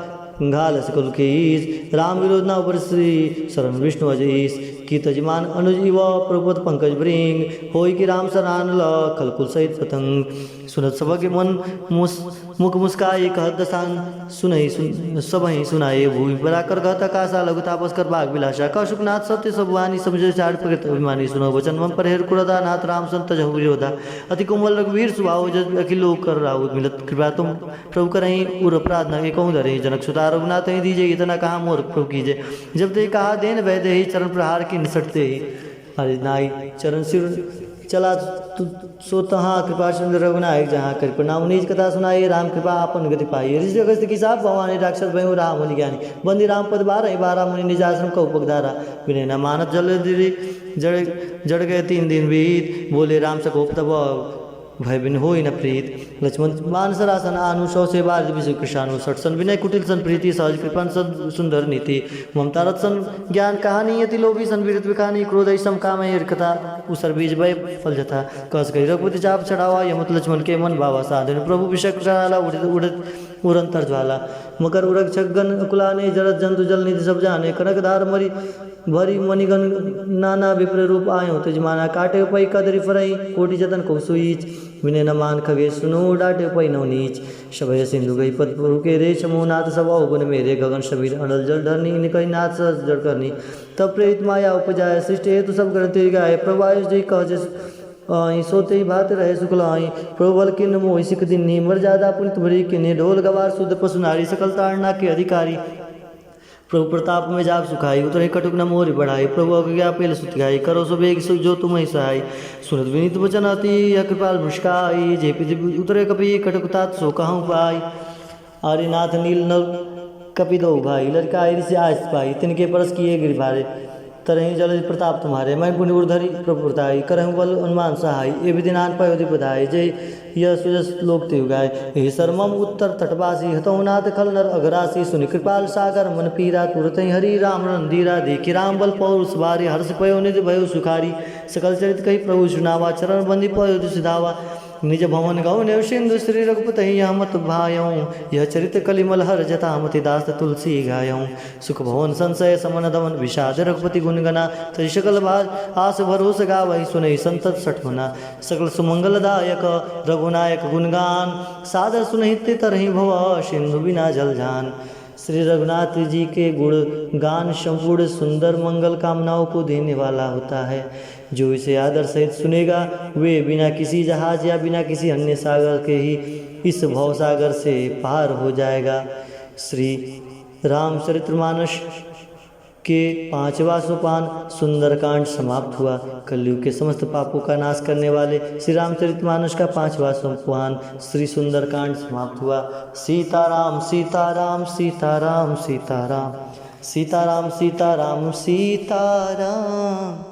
घाल सकल कीस। राम विरोध ना उपर श्री शरण विष्णु अज ईस। की तजमान अनुज इव प्रभुपद पंकज भृंग। होई कि राम सरान ल खलकुल सहित पतंग। सुनत सबके मन मुस-, मुख मुस्काई कहत दसान। सुनई सुन-, सबही सुनाए भूमि पराकर कहत आकाशा। लघु तापस कर बाग विलासा। कह सुखनाथ सत्य सब वाणी, समझे चार प्रकृत अभिमानी। सुनो वचन मम परहेर कुरदा, नाथ राम संत जहु विरोधा। अति कोमल रघुवीर सुभाव, जस अखिल लोक कर राहु। मिलत कृपा तुम प्रभु करहीं उर अपराध न एकहु धरहीं। जनक सुता रघुनाथ ही दीजे, इतना कहा मोर प्रभु कीजे। जब ते कहा देन वैदेही, चरण प्रहार की निसटते ही। अरे नाई चरण सिर चला तु-, सो तहाँ कृपा चंद्र रघुनायक जहाँ। करि प्रणाम निज कथा सुनाई, राम कृपा आपन गति पाई। ऋषि अगस्त की साप भवानी, राक्षस भयउ रहा मुनि ज्ञानी। बंदी राम पद बारह, बारह मुनि निज आश्रम कहु पगधारा। विनय न मानत जल दिरी, जड़, जड़ गए तीन दिन बीत। बोले राम सकोप तब भय बिन होई न प्रीत। लक्ष्मण मान सरासन आनु, सौ से बार विषय कृषाणु। सठ सन विनय कुटिल सन प्रीति, सहज कृपन सन सुंदर नीति। ममता रत सन ज्ञान कहानी, अति लोभी सन विरत विखानी। क्रोध ऐसम काम है हरकता, उसर बीज भय फल जथा। कस कही रघुपति चाप चढ़ावा, यमत लक्ष्मण के मन भावा। साधन प्रभु विषय कराला, उड़त उड़त उरंतर ज्वाला। मकर उरग छगन कुलाने, जरत जंतु जल निधि सब जाने। कनक धार मरी भरी मणिगण, नाना विप्र रूप आयो तजमाना। काटे पै कदरी फरई, कोटि जतन कौ सुईच। विनय न मान खगे सुनो, डाटे पै नव नीच। सभय सिंधु गई पद प्रभु के रे। समूहनाथ सब अवगुण मेरे, गगन समीर अनल जल धरनी। इनकहि नाथ सहज जड़ करनी, तब प्रेरित माया उपजाय। सृष्टि हेतु सब ग्रंथि गाय, प्रभु आयुष जय कह जस आई। सोते ही भात रहे सुखलाई, प्रभु बल किन्न मोहि सिख दिन्ही। मर्यादा पुनित भरी किन्ही, ढोल गवार शुद्ध पशु नारी। सकल ताड़ना के अधिकारी, प्रभु प्रताप में जाब सुखाई। उतरे कटुक न मोरि बढ़ाई, प्रभु अज्ञा पेल सुत गाई। करो सो बेग सो जो तुमहि सहाय। सुनत विनीत वचन अति यह कृपाल मुस्काई। जे पृथ्वी उतरे कपि कटुक तात सो कहउँ पाई। आर्यनाथ नील नल कपि दो भाई, लरिकाई ऋषि आयस पाई। तिनके परस किए गिरि भारे, तरहि जल प्रताप तुम्हारे। मैं पुनि उर धरि प्रभु परताई, करहु बल हनुमान सहाय। ए विधि नान पयो द्विपदाय, जय यह सुजस लोक तिहु गाय। एहि सर मम उत्तर तटवासी, हतहु नाथ खल नर अघरासी। सुनि कृपाल सागर मन पीरा, तुरतहि हरि राम रन धीरा। देखि राम बल पौरुष भारी, हर्ष पयो निज भयो सुखारी। सकल चरित कहि प्रभु सुनावा, चरण बंदी पयो दुसि धावा। निज भवन गौ नेव सिंधु, श्री रघुपति यह मत भायौ। यह चरित कलिमल हर जथा, मति दास तुलसी गायौ। सुख भवन संशय समन दमन, विषाद रघुपति गुण गना। तजि सकल भार आस भरोस, गावहि सुनहि संतत सठ मना। सकल सुमंगल दायक रघुनायक गुणगान, सादर सुनहित तरहि भव सिंधु बिना जल जान। श्री रघुनाथ जी के गुण गान संपूर्ण सुंदर मंगल कामनाओं को देने वाला होता है। जो इसे आदर सहित सुनेगा, वे बिना किसी जहाज या बिना किसी अन्य सागर के ही इस भवसागर से पार हो जाएगा। श्री रामचरितमानस के पांचवा सोपान सुंदरकांड समाप्त हुआ। कलयुग के समस्त पापों का नाश करने वाले श्री रामचरितमानस का पांचवा सोपान श्री सुंदरकांड समाप्त हुआ। सीताराम, सीताराम, सीताराम, सीताराम, सीताराम, सीताराम, सीताराम।